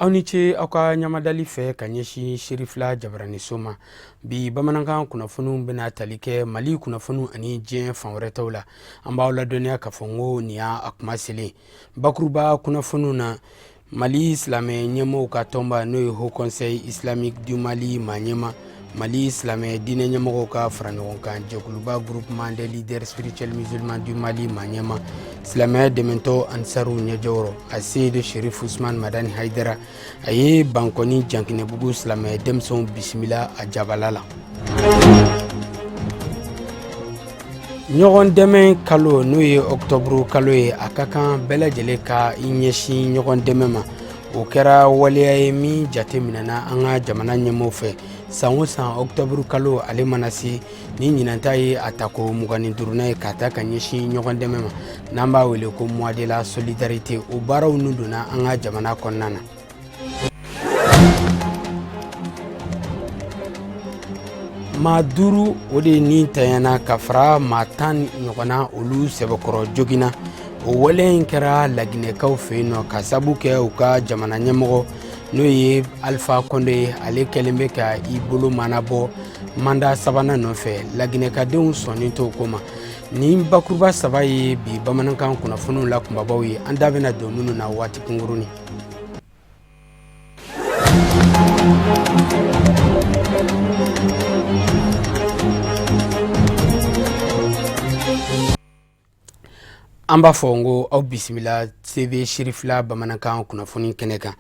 Aw ni ce aw ka ɲamadali fɛ ka ɲɛsin Serifila jabaraniso ma. Bi bamanankan kunnafoniw bɛna tali kɛ Mali kunnafoniw ani diɲɛ fan wɛrɛ taw la. An b'aw ladɔnniya k'a fɔ n ko nin y'a kuma selen. Bakuruba kunnafoniw na, Mali silamɛ ɲɛmɔgɔw ka tɔnba, n'o ye Haut Conseil Islamique du Mali maa ɲɛma, Mali silamɛ diinɛ ɲɛmɔgɔw ka faraɲɔgɔnkan jɛkuluba Groupement des leaders spirituels musulmans du Mali maa ɲɛma, silamɛya dɛmɛtɔn Ansaru ɲɛjɔyɔrɔ Aseyid Sherif Usman Madani Hayidara, a ye Bankɔni Jankinɛbugu silamɛ denmisɛnw bisimila a jabala la. Ɲɔgɔn dɛmɛ kalo, n'o ye ɔkutɔburu kalo ye, a ka kan bɛɛ lajɛlen ka i ɲɛsin ɲɔgɔn dɛmɛ ma. O kɛra waleya ye min jate minɛna an ka jamana ɲɛmɔgɔw fɛ san o san ɔkutɔburu kalo ale mana se. Ni ɲinanta ye a tako 25nan ye ka taa ka ɲɛsin ɲɔgɔn dɛmɛ ma, n'an b'a wele ko mois de la solidarité, o baaraw nun donna an ka jamana kɔnɔna na. Maa duuru, o de ni tanyana ka fara maa 10 ɲɔgɔnna, olu sɛbɛkɔrɔ joginna. O wale in kɛra Laginɛkaw fɛ yen nɔ ka sabu kɛ u ka jamana ɲɛmɔgɔ, n'o ye Alifa Kɔnde ye, ale kɛlen bɛ ka i bolo manabɔ manda sabanan nɔfɛ. Laginɛkadenw sɔnnen t'o ko ma. Nin bakuruba saba ye bi bamanankan kunnafoniw la kunbabaw ye, an da bɛna don minnu na waati kunkurunnin. An b'a fɔ n ko aw bisimila TV Serifila bamanankan kunnafoni kɛnɛ kan.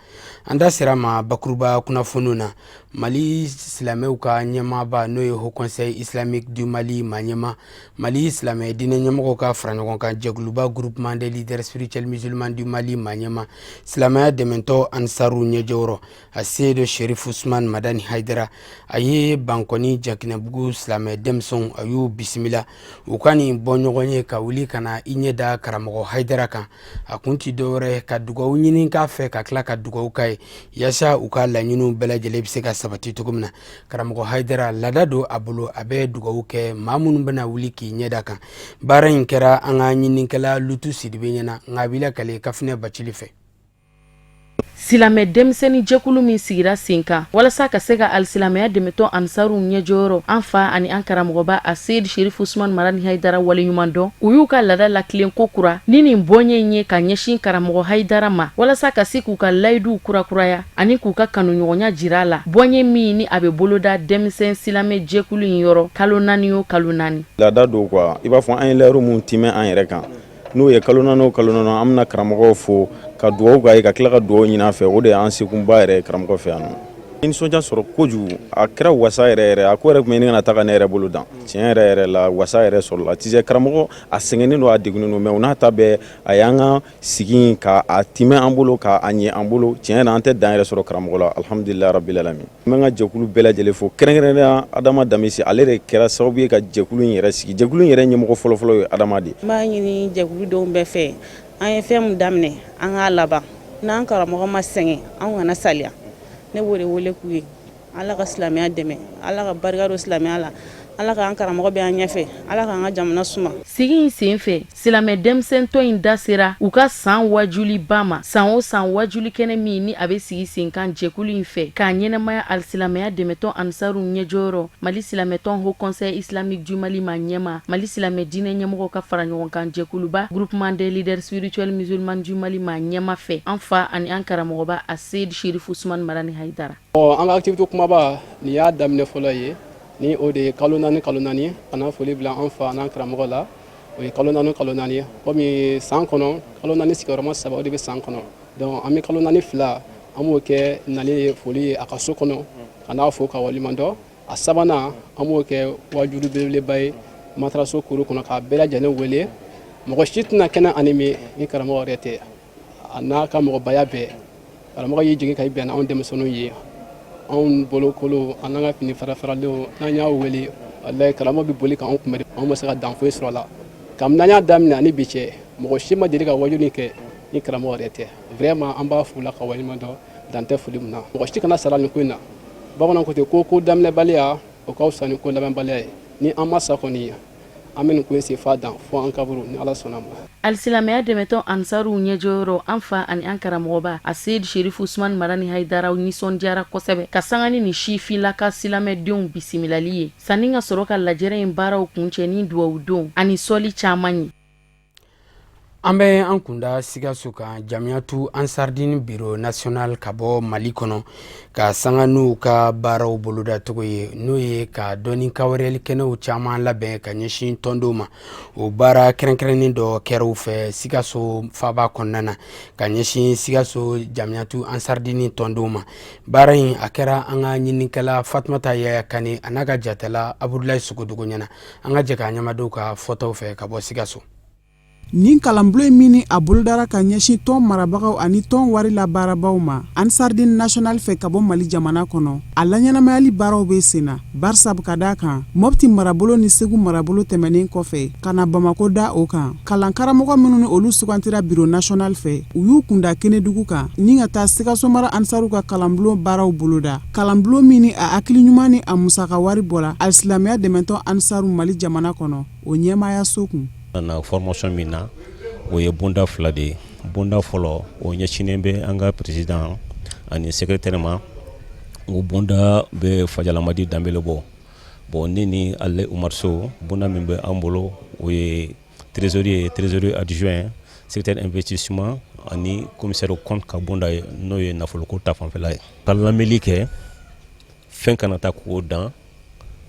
An da sera ma bakuruba kunnafoniw na. Mali silamɛw ka ɲɛmaaba, n'o ye Haut Conseil Islamique du Mali maa ɲɛma, Mali silamɛ diinɛ ɲɛmɔgɔw ka faraɲɔgɔnkan jɛkuluba Groupement des leaders spirituels musulmans du Mali maa ɲɛma, silamɛya dɛmɛtɔn Ansaru ɲɛjɔyɔrɔ Aseyid Sherif Usman Madani Hayidara, a ye Bankɔni Jakinɛbugu silamɛ denmisɛnw, a y'u bisimila u ka nin bɔ ɲɔgɔn ye ka wuli ka na i ɲɛ da karamɔgɔ Hayidara kan. A kun ti dɔwɛrɛ ka dugawu ɲini k'a fɛ, ka tila ka dugawu k'a ye yaasa u ka laɲiniw bɛɛ lajɛlen bɛ se ka sabati cogo min na. Karamɔgɔ Hayidara, laada don a bolo, a bɛ dugawu kɛ maa minnu bɛna wuli k'i ɲɛ da kan. Baara in kɛra an ka ɲininikɛla Lutu Sidibe ɲɛna, nka a b'i lakale Kafinɛ Bacili fɛ. Silamɛ denmisɛnnin jɛkulu min sigira sen kan walasa ka se ka alisilamɛya dɛmɛtɔn Ansaru ɲɛjɔyɔrɔ, an fa ani an karamɔgɔba Aseyid Sherif Usman Madani Hayidara waleɲuman dɔn, u y'u ka laada latilen ko kura ni nin bɔnye in ye ka ɲɛsin karamɔgɔ Hayidara ma, walasa ka se k'u ka layiduw kurakuraya ani k'u ka kanuɲɔgɔnya jira a la. Bɔnye min ni a bɛ boloda denmisɛn silamɛ jɛkulu in yɔrɔ kalo 4 o kalo 4. Laada don quoi, i b'a fɔ an ye layidu mun timɛ an yɛrɛ kan, n'o ye kalo 4 o kalo 4, an bɛna karamɔgɔw fo ka dugawu k'a ye, ka tila ka dugawu ɲini a fɛ. O de y'an sekunba yɛrɛ ye karamɔgɔ fɛ yan nɔ. Nisɔndiya sɔrɔ kojugu, a kɛra wasa yɛrɛ yɛrɛ. A ko yɛrɛ tun bɛ ɲini ka na taa ka ne yɛrɛ bolo dan. Tiɲɛ yɛrɛ yɛrɛ la, wasa yɛrɛ sɔrɔla. Tisɛ karamɔgɔ a sɛgɛnnen don, a degunnen don, mais o n'a ta bɛɛ, a y'an ka sigi ka a timɛ an bolo, k'a ɲɛ an bolo. Tiɲɛ na, an tɛ dan yɛrɛ sɔrɔ karamɔgɔ la, alhamdulilayi rabil alamin. N bɛ n ka jɛkulu bɛɛ lajɛlen fo, kɛrɛnkɛrɛnnenya Adama Damisi, ale de kɛra sababu ye ka jɛkulu in yɛrɛ sigi. Jɛkulu in yɛrɛ ɲɛmɔgɔ fɔlɔfɔlɔ ye Adama de ye. N b'a ɲini jɛkuludenw bɛɛ fɛ, an ye fɛn min daminɛ, an k'a laban. N'an karamɔgɔ ma sɛgɛn, anw kana saliya. Ne b'o de wele k'u ye. Ala ka silamɛya dɛmɛ, Ala ka barika don silamɛya la, Ala k'an karamɔgɔ bɛ an ɲɛfɛ, Ala k'an ka jamana suma. Sigi in sen fɛ, silamɛ denmisɛntɔn in da sera u ka san wajuliba ma. San o san wajuli kɛnɛ min ni a bɛ sigi sen kan jɛkulu in fɛ k'a ɲɛnamaya alisilamɛya dɛmɛtɔn Ansaru ɲɛjɔyɔrɔ, Mali silamɛtɔn Haut Conseil Islamique du Mali ma ɲɛma, Mali silamɛ diinɛ ɲɛmɔgɔw ka faraɲɔgɔnkan jɛkuluba Groupement des leaders spirituels musulmans du Mali ma ɲɛma fɛ, an fa ani an karamɔgɔba Aseyid Sherif Usman Madani Hayidara. An ka activité kumaba nin y'a daminɛ fɔlɔ ye, ni o de ye kalo 4 kalo 4 ka na foli bila an fa n'an karamɔgɔ la. O ye kalo 4 kalo 4 ye, komi san kɔnɔ kalo 4 sigiyɔrɔma saba, o de bɛ san kɔnɔ. Donc an bɛ kalo 4 fila, an b'o kɛ nali ye, foli ye a ka so kɔnɔ, ka n'a fo ka waleɲuman dɔn. A sabanan, an b'o kɛ wajulu belebeleba ye mataraso kuru kɔnɔ, k'a bɛɛ lajɛlen wele. Mɔgɔ si tɛna kɛnɛ animer ni karamɔgɔ yɛrɛ tɛ, a n'a ka mɔgɔbaya bɛɛ. Karamɔgɔ y'i jigin ka i bɛn anw denmisɛnninw ye, anw bolokolo, an n'an ka fini farafaralenw. N'an y'a wele, walayi, karamɔgɔ bɛ boli k'anw kunbɛn. Anw ma se ka dan foyi sɔrɔ a la. Kabini an y'a daminɛ ani bi cɛ, mɔgɔ si ma deli ka wajuli kɛ ni karamɔgɔ yɛrɛ tɛ. Vraiment, an b'a fo la ka waleɲuman dɔn, dan tɛ foli min na. Mɔgɔ si kana sara nin ko in na. Bamananw ko ten ko ko daminɛbaliya, o ka fisa ni ko labanbaliya ye. Ni an ma sa kɔni, An bɛ nin ko in se f'a dan, fo an kaburu, ni Ala sɔnna ma. Alisilamɛya dɛmɛtɔn Ansaruw ɲɛjɔyɔrɔ, an fa ani an karamɔgɔba Aseyid Sherifu Usumani Marani Hayidara nisɔndiyara kosɛbɛ ka sanga ni nin sifinlaka silamɛdenw bisimilali ye, sanni ka sɔrɔ ka lajɛrɛ in baaraw kuncɛ ni duwawudon ani sɔli caman ye. An bɛ an kunda Sikaso kan. Jamiyatu Ansardini Bureau National ka bɔ Mali kɔnɔ, ka sanga n'u ka baaraw bolodacogo ye, n'o ye ka dɔnni kawariyali kɛnɛw caman labɛn ka ɲɛsin tɔndenw ma, o baara kɛrɛnkɛrɛnnen dɔ kɛra u fɛ Sikaso faaba kɔnɔna na ka ɲɛsin Sikaso Jamiyatu Ansardini tɔndenw ma. Baara in, a kɛra an ka ɲininikɛla Fatumata Yaya Kane a n'a ka jatala Abudulayi Sogodogo ɲɛna. An ka jɛ k'a ɲɛmadenw ka fɔtaw fɛ ka bɔ Sikaso. Nin kalanbulon in min ni a bolodara ka ɲɛsin tɔn marabagaw ani tɔn wari labaarabaaw ma Ansardine National fɛ ka bɔ Mali jamana kɔnɔ, a laɲɛnamayali baaraw bɛ sen na, barisabu ka d'a kan Mɔpti marabolo ni Segu marabolo tɛmɛnen kɔfɛ ka na Bamakɔ da o kan, kalan karamɔgɔ minnu ni olu sugantira Bureau National fɛ, u y'u kunda Kenedugu kan ni ka taa Sikaso mara Ansaru ka kalanbulon baaraw boloda. Kalanbulon min ni a hakili ɲuman ni a musaka wari bɔra alisilamɛya dɛmɛtɔn Ansaru Mali jamana kɔnɔ, o ɲɛmaayaso kun. Na formation min na, o ye bonda fila de ye. Bonda fɔlɔ, o ɲɛsinnen bɛ an ka président ani secrétaire ma. O bonda bɛ Fajalamadi Danbele bɔ. Bon, ne ni ale Umaru So, bonda min bɛ an bolo, o ye trésorier, trésorier adjoint, secrétaire investissement ani commissaire compte ka bonda ye, n'o ye nafoloko ta fanfɛla ye. Ka lamɛnli kɛ, fɛn kana taa k'o dan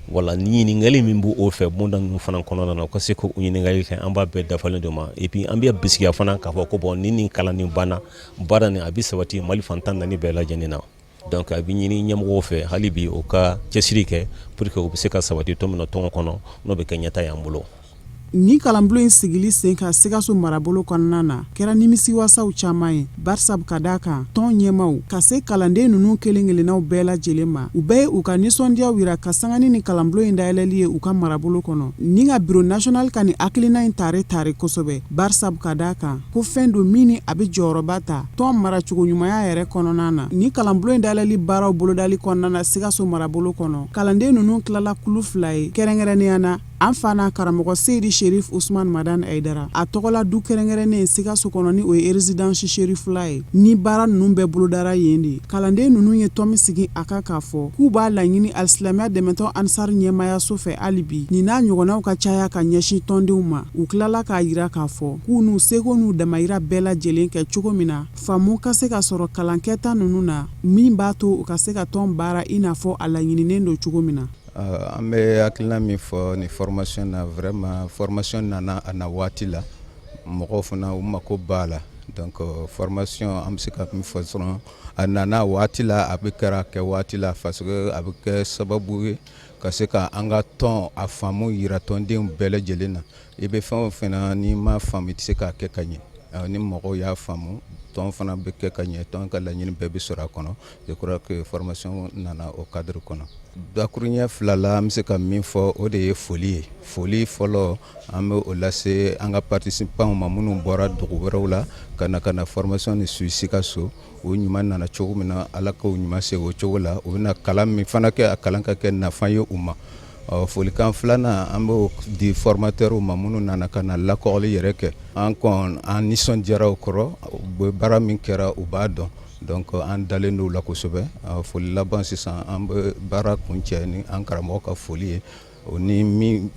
wala ni ɲininkali min b'o fɛ bonda ninnu fana kɔnɔna na, u ka se k'o ɲininkali kɛ, an b'a bɛɛ dafalen d'o ma. Et puis an bɛ bisigiya fana k'a fɔ ko bon, ni nin kalan nin banna, baara nin a bɛ sabati Mali fan 14 bɛɛ lajɛlen na. Donc a bɛ ɲini ɲɛmɔgɔw fɛ hali bi, u ka cɛsiri kɛ pour que u bɛ se ka sabati tɔn min na tɔn kɔnɔ, n'o bɛ kɛ ɲɛta y'an bolo. Nin kalanbulon in sigili sen kan Sikaso marabolo kɔnɔna na kɛra nimisiwasaw caman ye, barisabu ka d'a kan tɔn ɲɛmaaw ka se kalanden ninnu kelen kelennaw bɛɛ lajɛlen ma, u bɛɛ ye u ka nisɔndiyaw yira ka sanga ni nin kalanbulon in dayɛlɛli ye u ka marabolo kɔnɔ, ni ka Bureau National ka nin hakilina in tare tare kosɛbɛ, barisabu ka d'a kan ko fɛn don min ni a bɛ jɔyɔrɔba ta tɔn maracogo ɲumanya yɛrɛ kɔnɔna na. Nin kalanbulon in dayɛlɛli baaraw bolodali kɔnɔna na Sikaso marabolo kɔnɔ, kalanden ninnu tilala kulu fila ye, kɛrɛnkɛrɛnnenya na an fa n'a karamɔgɔ Seyidi Sherif Usman Madani Hayidara a tɔgɔla du kɛrɛnkɛrɛnnen Sikaso kɔnɔ, ni o ye résidence Sherifula ye, ni baara ninnu bɛɛ bolodara yen de. Kalanden ninnu ye tɔmi sigi a kan k'a fɔ k'u b'a laɲini alisilamɛya dɛmɛtɔn Ansar ɲɛmaayaso fɛ hali bi nin n'a ɲɔgɔnnaw ka caya ka ɲɛsin tɔndenw ma. U tilala k'a yira k'a fɔ k'u n'u seko n'u damayira bɛɛ lajɛlen kɛ cogo min na faamu ka se ka sɔrɔ kalankɛta ninnu na, min b'a to u ka se ka tɔn baara i n'a fɔ a laɲininen don cogo min na. An bɛ hakilina min fɔ ni formation na, vraiment formation nana a na waati la, mɔgɔw fana u mako b'a la. Donc formation, an bɛ se ka min fɔ dɔrɔn, a nana waati la, a bɛ kɛra kɛ waati la, parce que a bɛ kɛ sababu ye ka se ka an ka tɔn a faamu yira tɔndenw bɛɛ lajɛlen na. I bɛ fɛn o fɛn na, n'i ma faamu, i tɛ se k'a kɛ ka ɲɛ. Ni mɔgɔw y'a faamu, tɔn fana bɛ kɛ ka ɲɛ, tɔn ka laɲini bɛɛ bɛ sɔrɔ a kɔnɔ. Je crois que formation nana o cadre kɔnɔ. Dakuruɲɛ fila la, an bɛ se ka min fɔ, o de ye foli ye. Foli fɔlɔ, an bɛ o lase an ka participants ma minnu bɔra dugu wɛrɛw la ka na formation ni suivre Sikaso. O ɲuman nana cogo min na, Ala k'o ɲuman segin o cogo la. U bɛna kalan min fana kɛ, a kalan ka kɛ nafa ye u ma. Ɔ, folikan filanan, an b'o di formateurs ma minnu nana ka na lakɔgɔli yɛrɛ kɛ. An kɔn, an nisɔndiyara o kɔrɔ. U bɛ baara min kɛra, u b'a dɔn, donc an dalen don u la kosɛbɛ. Foli laban sisan, an bɛ baara kuncɛ ni an karamɔgɔ ka foli ye, o ni min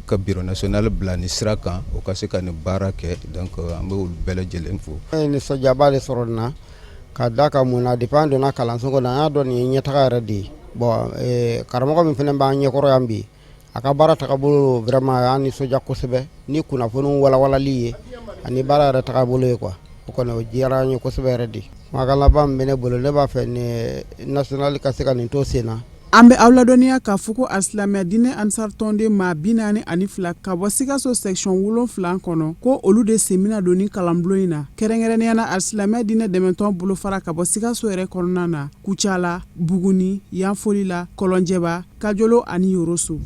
ka Bureau national bila ni sira kan, o ka se ka nin baara kɛ. Donc an bɛ olu bɛɛ lajɛlen fo. An ye nisɔndiyaba de sɔrɔ nin na, ka da ka mun na, depuis an donna kalanso kɔnɔ, an y'a dɔn nin ye ɲɛtaga yɛrɛ de ye. Bon, karamɔgɔ min fana b'an ɲɛkɔrɔ yan bi, a ka baara tagabolo, vraiment a y'an nisɔndiya kosɛbɛ ni kunnafoniw walawalali ye ani baara yɛrɛ tagabolo ye quoi. O kɔni, o diyara an ye kosɛbɛ yɛrɛ de. Kumakan laban min bɛ ne bolo, ne b'a fɛ ni national ka se ka nin to sen na. An bɛ aw ladɔnniya k'a fɔ ko alisilamɛya diinɛ Ansar tɔnden maa 42 ka bɔ Sikaso section 7 kɔnɔ, ko olu de sen bɛna don ni kalanbulon in na, kɛrɛnkɛrɛnnenya na alisilamɛya diinɛ dɛmɛtɔn bolofara ka bɔ Sikaso yɛrɛ kɔnɔna na, Kucala, Buguni, Yanfolila, Kɔlɔnjɛba, Kajolo ani Yoroso.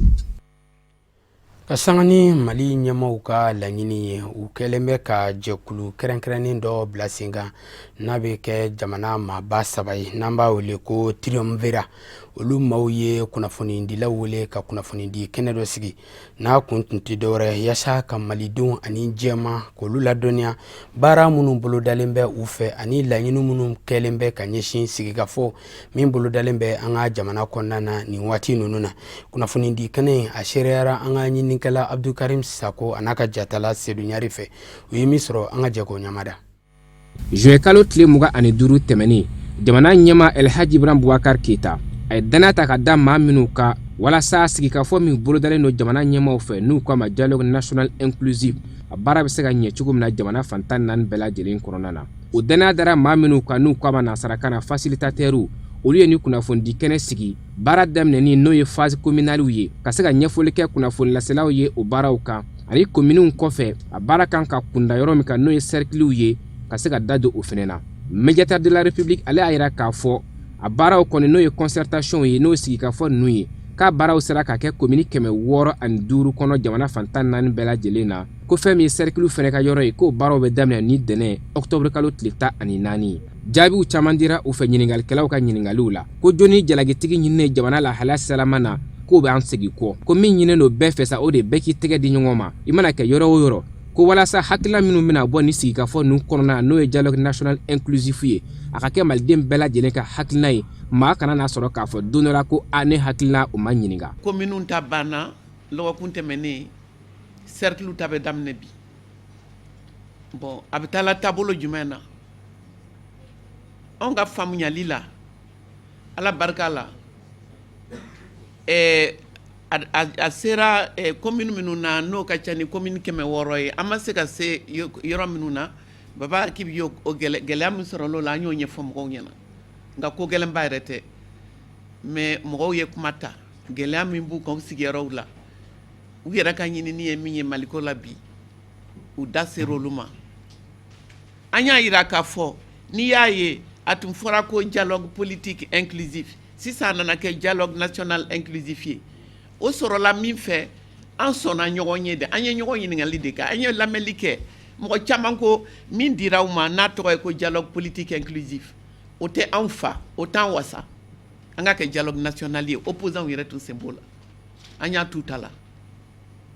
Ka Ka sanga ni Mali ɲɛmaaw ka laɲini ye, u kɛlen bɛ ka jɛkulu kɛrɛnkɛrɛnnen dɔ bila sen kan n'a bɛ kɛ jamana maaba saba ye, n'an b'a wele ko triumvirat. Olu maaw ye kunnafonidilaw wele ka kunnafonidi kɛnɛ dɔ sigi, n'a kun tun tɛ dɔwɛrɛ yaasa ka malidenw ani jɛma k'olu ladɔnniya baara minnu bolodalen bɛ u fɛ ani laɲini minnu kɛlen bɛ ka ɲɛsin sigikafɔ min bolodalen bɛ an ka jamana kɔnɔna na nin waati ninnu na. Kunnafonidi kɛnɛ in a seereyara an ka ɲininikɛla Abdukarim Sako a n'a ka jatala Sedu Ɲari fɛ. U ye min sɔrɔ, an ka jɛ k'o ɲamada. Juin kalo tile 25 tɛmɛnen, jamana ɲɛmaa Elhaji Ibrahim Boubacar Keita a ye danaya ta ka da maa minnu kan walasa sigikafɔ min bolodalen don jamana ɲɛmaaw fɛ, n'u k'a ma dialogue national inclusif, a baara bɛ se ka ɲɛ cogo min na jamana fan 14 bɛɛ lajɛlen kɔnɔna na. O danaya dara maa minnu kan, n'u k'a ma nansarakan na facilitateurs, olu ye ni kunnafonidi kɛnɛ sigi baara daminɛni, n'o ye phase communalew ye, ka se ka ɲɛfɔli kɛ kunnafonilaselaw ye o baaraw kan, ani kominiw kɔfɛ a baara kan ka kunda yɔrɔ min kan, n'o ye sɛrikiliw ye, ka se ka da don o fɛnɛ na. Médiateur de la République, ale y'a yira k'a fɔ a baaraw kɔni, n'o ye concertation ye, n'o ye sigikafɔ ninnu ye, k'a baaraw sera ka kɛ komini 605 kɔnɔ jamana fan 14 bɛɛ lajɛlen na, ko fɛn min ye sɛrikiliw fɛnɛ ka yɔrɔ ye, k'o baaraw bɛ daminɛ ni dɛnɛ ɔkutɔburu kalo tile 14. Jaabiw caman dira u fɛ ɲininkalikɛlaw ka ɲininkaliw la, ko jɔni jalakitigi ɲininen jamana lahalaya salama na, k'o bɛ an segin kɔ, ko min ɲininen don bɛɛ fɛ sa, o de bɛɛ k'i tɛgɛ di ɲɔgɔn ma, i mana kɛ yɔrɔ o yɔrɔ, ko walasa hakilina minnu bɛna bɔ ni sigikafɔ ninnu kɔnɔna, n'o ye dialogue national inclusif ye, a ka kɛ maliden bɛɛ lajɛlen ka hakilina ye, maa kana n'a sɔrɔ k'a fɔ don dɔ la ko a ne hakilina o ma ɲininka. Kominiw ta banna lɔgɔkun tɛmɛnen, sɛrikiliw ta bɛ daminɛ bi. Bon, a bɛ taa la taabolo jumɛn na? Anw ka faamuyali la, Ala barika la, ɛɛ a sera commune minnu na, n'o ka ca ni commune 600 ye, an ma se ka se yɔrɔ minnu na, Baba Akibi y'o gɛlɛya min sɔrɔ o la, an y'o ɲɛfɔ mɔgɔw ɲɛna. Nka ko gɛlɛnba yɛrɛ tɛ, mais mɔgɔw ye kuma ta, gɛlɛya min b'u kan u sigiyɔrɔw la, u yɛrɛ ka ɲinini ye min ye Maliko la bi, u da sera olu ma. An y'a jira k'a fɔ n'i y'a ye a tun fɔra ko dialogue politique inclusif, sisan a nana kɛ dialogue national inclusif ye. O sɔrɔla min fɛ, an sɔnna ɲɔgɔn ye de, an ye ɲɔgɔn ɲininkali de kɛ, an ye lamɛnli kɛ. Mɔgɔ caman ko min dira aw ma n'a tɔgɔ ye ko dialogue politique inclusif, o tɛ anw fa, o t'an wasa, an ka kɛ dialogue national ye. Opposants yɛrɛ tun sen b'o la. An y'a t'u ta la,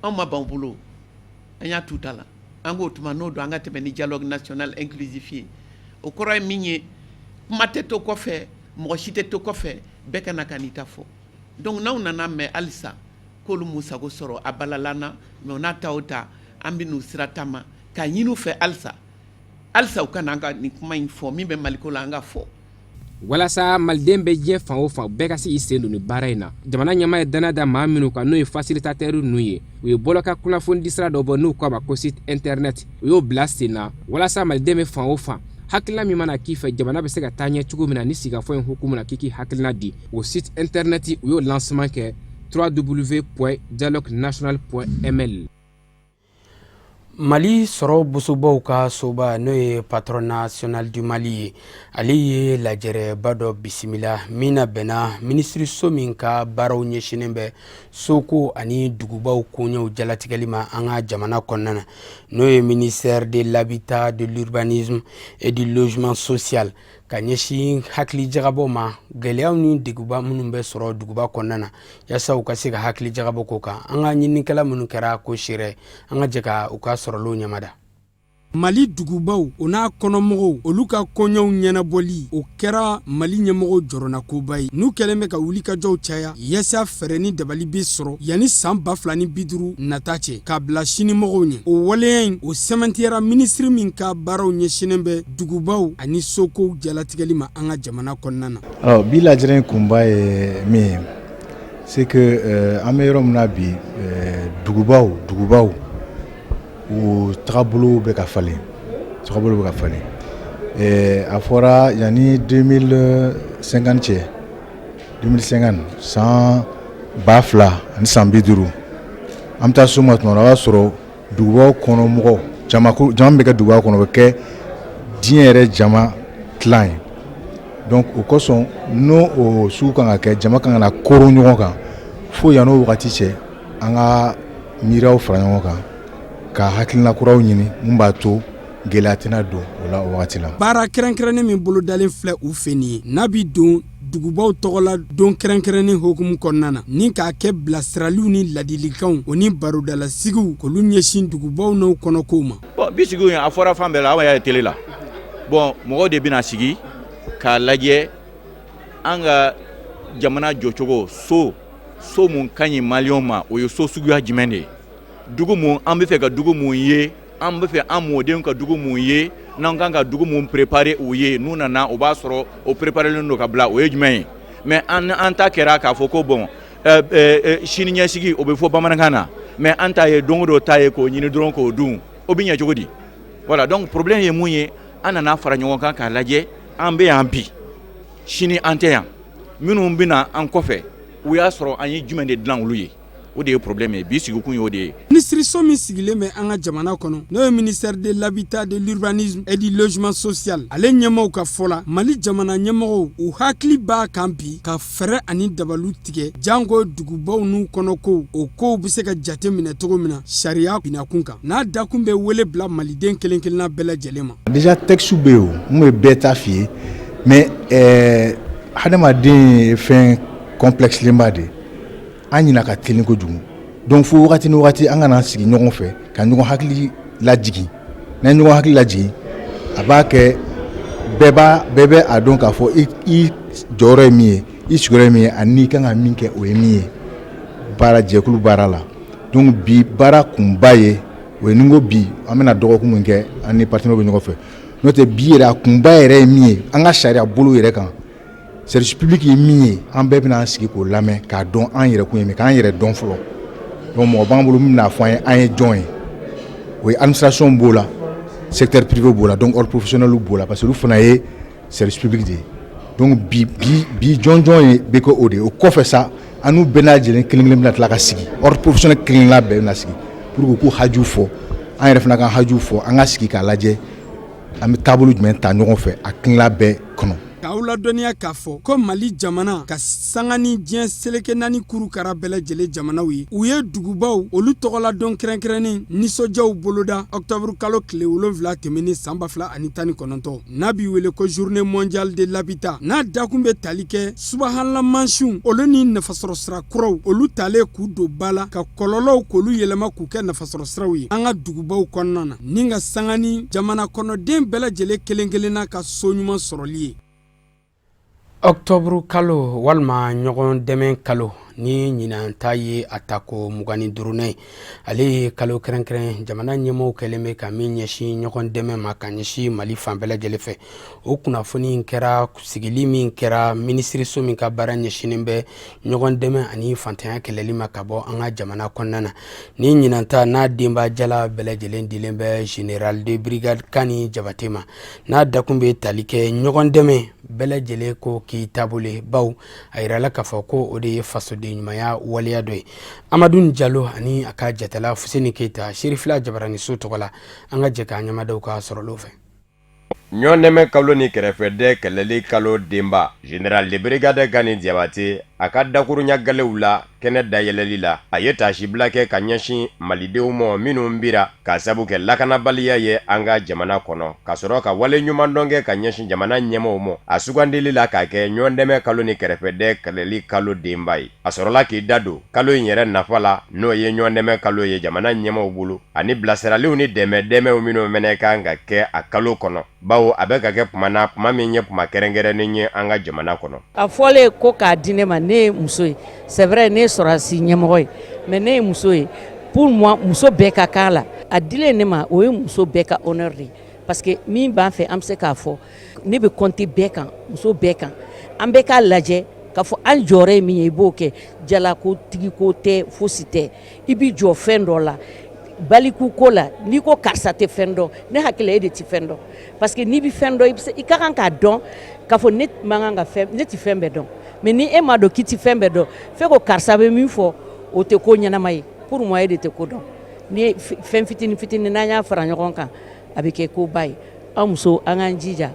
anw ma ban bolo, an y'a t'u ta la. An k'o tuma n'o don, an ka tɛmɛ ni dialogue national inclusif ye. O kɔrɔ ye min ye, kuma tɛ to kɔfɛ, mɔgɔ si tɛ to kɔfɛ, bɛɛ ka na ka n'i ta fɔ. Donc n'aw nana mɛn halisa k'olu m'u sago sɔrɔ, a balala na, mais o n'a ta o ta, an bɛ n'u sira taama k'a ɲini u fɛ halisa halisa u ka na an ka nin kuma in fɔ. Min bɛ Maliko la, an ka fɔ. Walasa maliden bɛ diɲɛ fan o fan, bɛɛ ka se k'i sen don nin baara in na, jamana ɲɛmaa ye danaya da maa minnu kan, n'o ye facilitateur ninnu ye, u ye bɔlɔka kunnafonidi sira dɔ bɔ, n'u k'a ma ko site internet, u y'o bila sen na walasa maliden bɛ fan o fan, hakilina min mana k'i fɛ jamana bɛ se ka taa ɲɛ cogo min na ni sigikafɔ in hukumu na, k'i k'i hakilina di. O site internet, u y'o lancement kɛ www.dialoguenational.ml. Mali sɔrɔ bosobaw ka soba, n'o ye Patronat national du Mali ye, ale ye lajɛrɛba dɔ bisimila min na bɛnna minisiriso min ka baaraw ɲɛsinnen bɛ soko ani dugubaw koɲɛw jalatigɛli ma an ka jamana kɔnɔna na, n'o ye ministère de l'habitat, de l'urbanisme et du logement social, ka ɲɛsin hakili jagabɔ ma gɛlɛyaw ni deguba minnu bɛ sɔrɔ duguba kɔnɔna na, yaasa u ka se ka hakili jagabɔ ko kan. An ka ɲininikɛla minnu kɛra ko seere, an ka jɛ ka u ka sɔrɔlenw ɲamada. Mali dugubaw, o n'a kɔnɔmɔgɔw, olu ka koɲɛw ɲɛnabɔli, o kɛra Mali ɲɛmɔgɔw jɔrɔnakoba ye, n'u kɛlen bɛ ka wulikajɔw caya yaasa fɛɛrɛ ni dabali bɛ sɔrɔ yanni san 2050 nata cɛ, k'a bila sinimɔgɔw ɲɛ. O waleya in, o sɛmɛntiyara minisiri min ka baaraw ɲɛsinnen bɛ dugubaw ani sokow jalatigɛli ma an ka jamana kɔnɔna na. Ɔ bi lajɛrɛ in kunba ye min ye, c'est que an bɛ yɔrɔ min na bi, dugubaw dugubaw u tagabolo bɛ ka falen, tagabolo bɛ ka falen. A fɔra yanni 2050 cɛ, 2050, san 2050, an bɛ taa s'o ma tuma dɔ, o b'a sɔrɔ dugubaw kɔnɔ mɔgɔw jama, jama bɛ kɛ duguba kɔnɔ, o bɛ kɛ diɲɛ yɛrɛ jama tilan ye. Donc o kosɔn, n'o o sugu kan ka kɛ, jama kan ka na koron ɲɔgɔn kan fo yan'o wagati cɛ, an ka miiriyaw fara ɲɔgɔn kan ka hakilina kuraw ɲini mun b'a to gɛlɛya tɛna don o la o wagati la. Baara kɛrɛnkɛrɛnnen min bolodalen filɛ u fɛ nin ye, n'a bi don dugubaw tɔgɔla don kɛrɛnkɛrɛnnen hukumu kɔnɔna na, ni k'a kɛ bilasiraliw ni ladilikanw o ni barodalasigiw k'olu ɲɛsin dugubaw n'u kɔnɔkow ma. Bon, bi sigi a fɔra fan bɛɛ la, aw y'a ye télé la. Bon, mɔgɔw de bɛna sigi k'a lajɛ an ka jamana jɔcogo, so mun ka ɲi maliyɛnw ma, o ye so suguya jumɛn de ye, dugu mun an bɛ fɛ ka dugu mun ye, an bɛ fɛ an mɔdenw ka dugu mun ye, n'an kan ka dugu mun préparer u ye, n'u nana o b'a sɔrɔ o préparelen don ka bila, o ye jumɛn ye. Mais an ta kɛra k'a fɔ ko bon, sini ɲɛsigi, o bɛ fɔ bamanankan na, mais an ta ye don o don ta ye k'o ɲini dɔrɔn k'o dun, o bɛ ɲɛ cogo di? Voilà, donc problème ye mun ye, an nana fara ɲɔgɔn kan k'a lajɛ. An bɛ yan bi, sini an tɛ yan. Minnu bɛna an kɔfɛ, u y'a sɔrɔ an ye jumɛn de dilan olu ye? O de ye problème ye. Bi sigikun y'o de ye. Minisiriso min sigilen bɛ an ka jamana kɔnɔ, n'o ye ministère de l'habitat, de l'urbanisme et du logement social, ale ɲɛmaaw ka fɔ la, Mali jamana ɲɛmɔgɔw u hakili b'a kan bi ka fɛɛrɛ ani dabaliw tigɛ janko dugubaw n'u kɔnɔkow, o kow bɛ se ka jate minɛ cogo min na sariya binakun kan, n'a dakun bɛ wele bila maliden kelen kelenna bɛɛ lajɛlen ma. Déjà texte bɛ yen, o mun bɛ bɛɛ ta f'i ye, mais hadamaden ye fɛn complexe lenba de ye, an ɲina ka teli kojugu. Donc fo wagati ni wagati an kana sigi ɲɔgɔn fɛ ka ɲɔgɔn hakili lajigin. N'an ye ɲɔgɔn hakili lajigin, a b'a kɛ bɛɛ b'a bɛɛ bɛ a dɔn k'a fɔ i jɔyɔrɔ ye min ye, i sigiyɔrɔ ye min ye, ani n'i kan ka min kɛ, o ye min ye baara jɛkulu baara la. Donc bi baara kunba ye o ye. Ni n ko bi, an bɛna dɔgɔkun min kɛ, an ni partenaires bɛ ɲɔgɔn fɛ. N'o tɛ, bi yɛrɛ a kunba yɛrɛ ye min ye, an ka sariya bolo yɛrɛ kan, service public ye min ye, an bɛɛ bɛna an sigi k'o lamɛn k'a dɔn an yɛrɛ kun ye min, k'an yɛrɛ dɔn fɔlɔ. Donc mɔgɔ b'an bolo min bɛna fɔ an ye an ye jɔn ye. O ye administration b'o la, secteur privé b'o la, donc ordre professionnel b'o la, parce que olu fana ye service public de ye. Donc bi jɔnjɔn ye bɛ kɛ o de ye. O kɔfɛ sa, an n'u bɛɛ lajɛlen kelen kelen bɛna tila ka sigi, ordre professionnel kelen kelenna bɛɛ bɛna sigi pour que k'u haju fɔ, an yɛrɛ fana ka haju fɔ, an ka sigi k'a lajɛ an bɛ taabolo jumɛn ta ɲɔgɔn fɛ a kelenna bɛɛ kɔnɔ. K'aw ladɔnniya k'a fɔ ko Mali jamana ka sanga ni diɲɛ seleke naani kurukara bɛɛ lajɛlen jamanaw ye, u ye dugubaw olu tɔgɔladon kɛrɛnkɛrɛnnen nisɔndiyaw boloda ɔkutɔburu kalo tile 7 tɛmɛnen san 2019, n'a b'i wele ko journée mondiale de l'habitat, n'a dakun bɛ tali kɛ subahana mansinw olu ni nafasɔrɔ sira kuraw olu talen k'u don ba la, ka kɔlɔlɔw k'olu yɛlɛma k'u kɛ nafasɔrɔ siraw ye an ka dugubaw kɔnɔna na, ni ka sanga ni jamana kɔnɔden bɛɛ lajɛlen kelen kelenna ka so ɲuman sɔrɔli ye. Ɔkutɔburu kalo walima ɲɔgɔn dɛmɛ kalo, ni ɲinan ta ye a tako 25nan ye, ale ye kalo kɛrɛnkɛrɛn jamana ɲɛmɔgɔw kɛlen bɛ ka min ɲɛsin ɲɔgɔn dɛmɛ ma ka ɲɛsin Mali fan bɛɛ lajɛlen fɛ. O kunnafoni kɛra sigili min kɛra minisiriso min ka baara ɲɛsinnen bɛ ɲɔgɔn dɛmɛ ani fantanya kɛlɛli ma ka bɔ an ka jamana kɔnɔna na. Ni ɲinan ta n'a denba jala bɛɛ lajɛlen dilen bɛ général de brigade Kani Jabate ma, n'a dakun bɛ tali kɛ ɲɔgɔn dɛmɛ bɛɛ lajɛlen ko k'i taabolo, baw a yirala k'a fɔ ko o de ye fasoden ɲumanya waleya dɔ ye. Amadu Jalo ani a ka jatala Fuseni Keyita, Serifila Jabaraniso tɔgɔ la, an ka jɛ k'an ɲɛmadaw ka sɔrɔlo fɛ. Ɲɔgɔn kalo ni kɛrɛfɛdɛn kɛlɛli kalo denba général de brigade Kani Jabate, a ka dakurunya galew la kɛnɛ dayɛlɛli la, a ye taasibila kɛ ka ɲɛsin malidenw ma minnu bira k'a sabu kɛ lakanabaliya ye an ka jamana kɔnɔ, ka sɔrɔ ka wale ɲuman kɛ ka ɲɛsin jamana ɲɛmɔgɔw ma a sugandili la k'a kɛ ɲɔgɔn dɛmɛ kalo ni kɛrɛfɛdɛn kɛlɛli kalo denba ye. A sɔrɔla k'i da don kalo in yɛrɛ nafa la, n'o ye ɲɔgɔn dɛmɛ kalo ye jamana ɲɛmɔgɔw bolo, ani bilasiraliw ni dɛmɛ dɛmɛw minnu fɛnɛ kan ka kɛ a kalo kɔnɔ, bawo a bɛ ka kɛ tuma na, tuma min ye tuma kɛrɛnkɛrɛnnen ye an ka jamana kɔnɔ. A fɔlen ko k'a di ne ma, ne ye muso ye, c'est vrai, ne ye sɔrɔdasi ɲɛmɔgɔ ye, mais ne ye muso ye. Pour moi, muso bɛɛ ka kan la. A dilen ne ma, o ye muso bɛɛ ka honneur de ye, parce que min b'an fɛ, an bɛ se k'a fɔ ne bɛ compter bɛɛ kan, muso bɛɛ kan. An bɛɛ k'a lajɛ k'a fɔ an jɔyɔrɔ ye min ye, i b'o kɛ. Jalakotigi ko tɛ, fosi tɛ. I b'i jɔ fɛn dɔ la, baliku ko la, n'i ko karisa tɛ fɛn dɔn, ne hakili e de tɛ fɛn dɔn, parce que n'i bɛ fɛn dɔn, i bɛ se, i ka kan k'a dɔn k'a fɔ ne man kan ka fɛn, ne tɛ fɛn bɛɛ dɔn. Mais ni e m'a dɔn k'i tɛ fɛn bɛɛ dɔn, f'e ko karisa bɛ min fɔ, o tɛ ko ɲɛnama ye. Pour moi, e de tɛ ko dɔn. Ni fɛn fitinin fitinin n'an y'a fara ɲɔgɔn kan, a bɛ kɛ koba ye. An muso, an k'an jija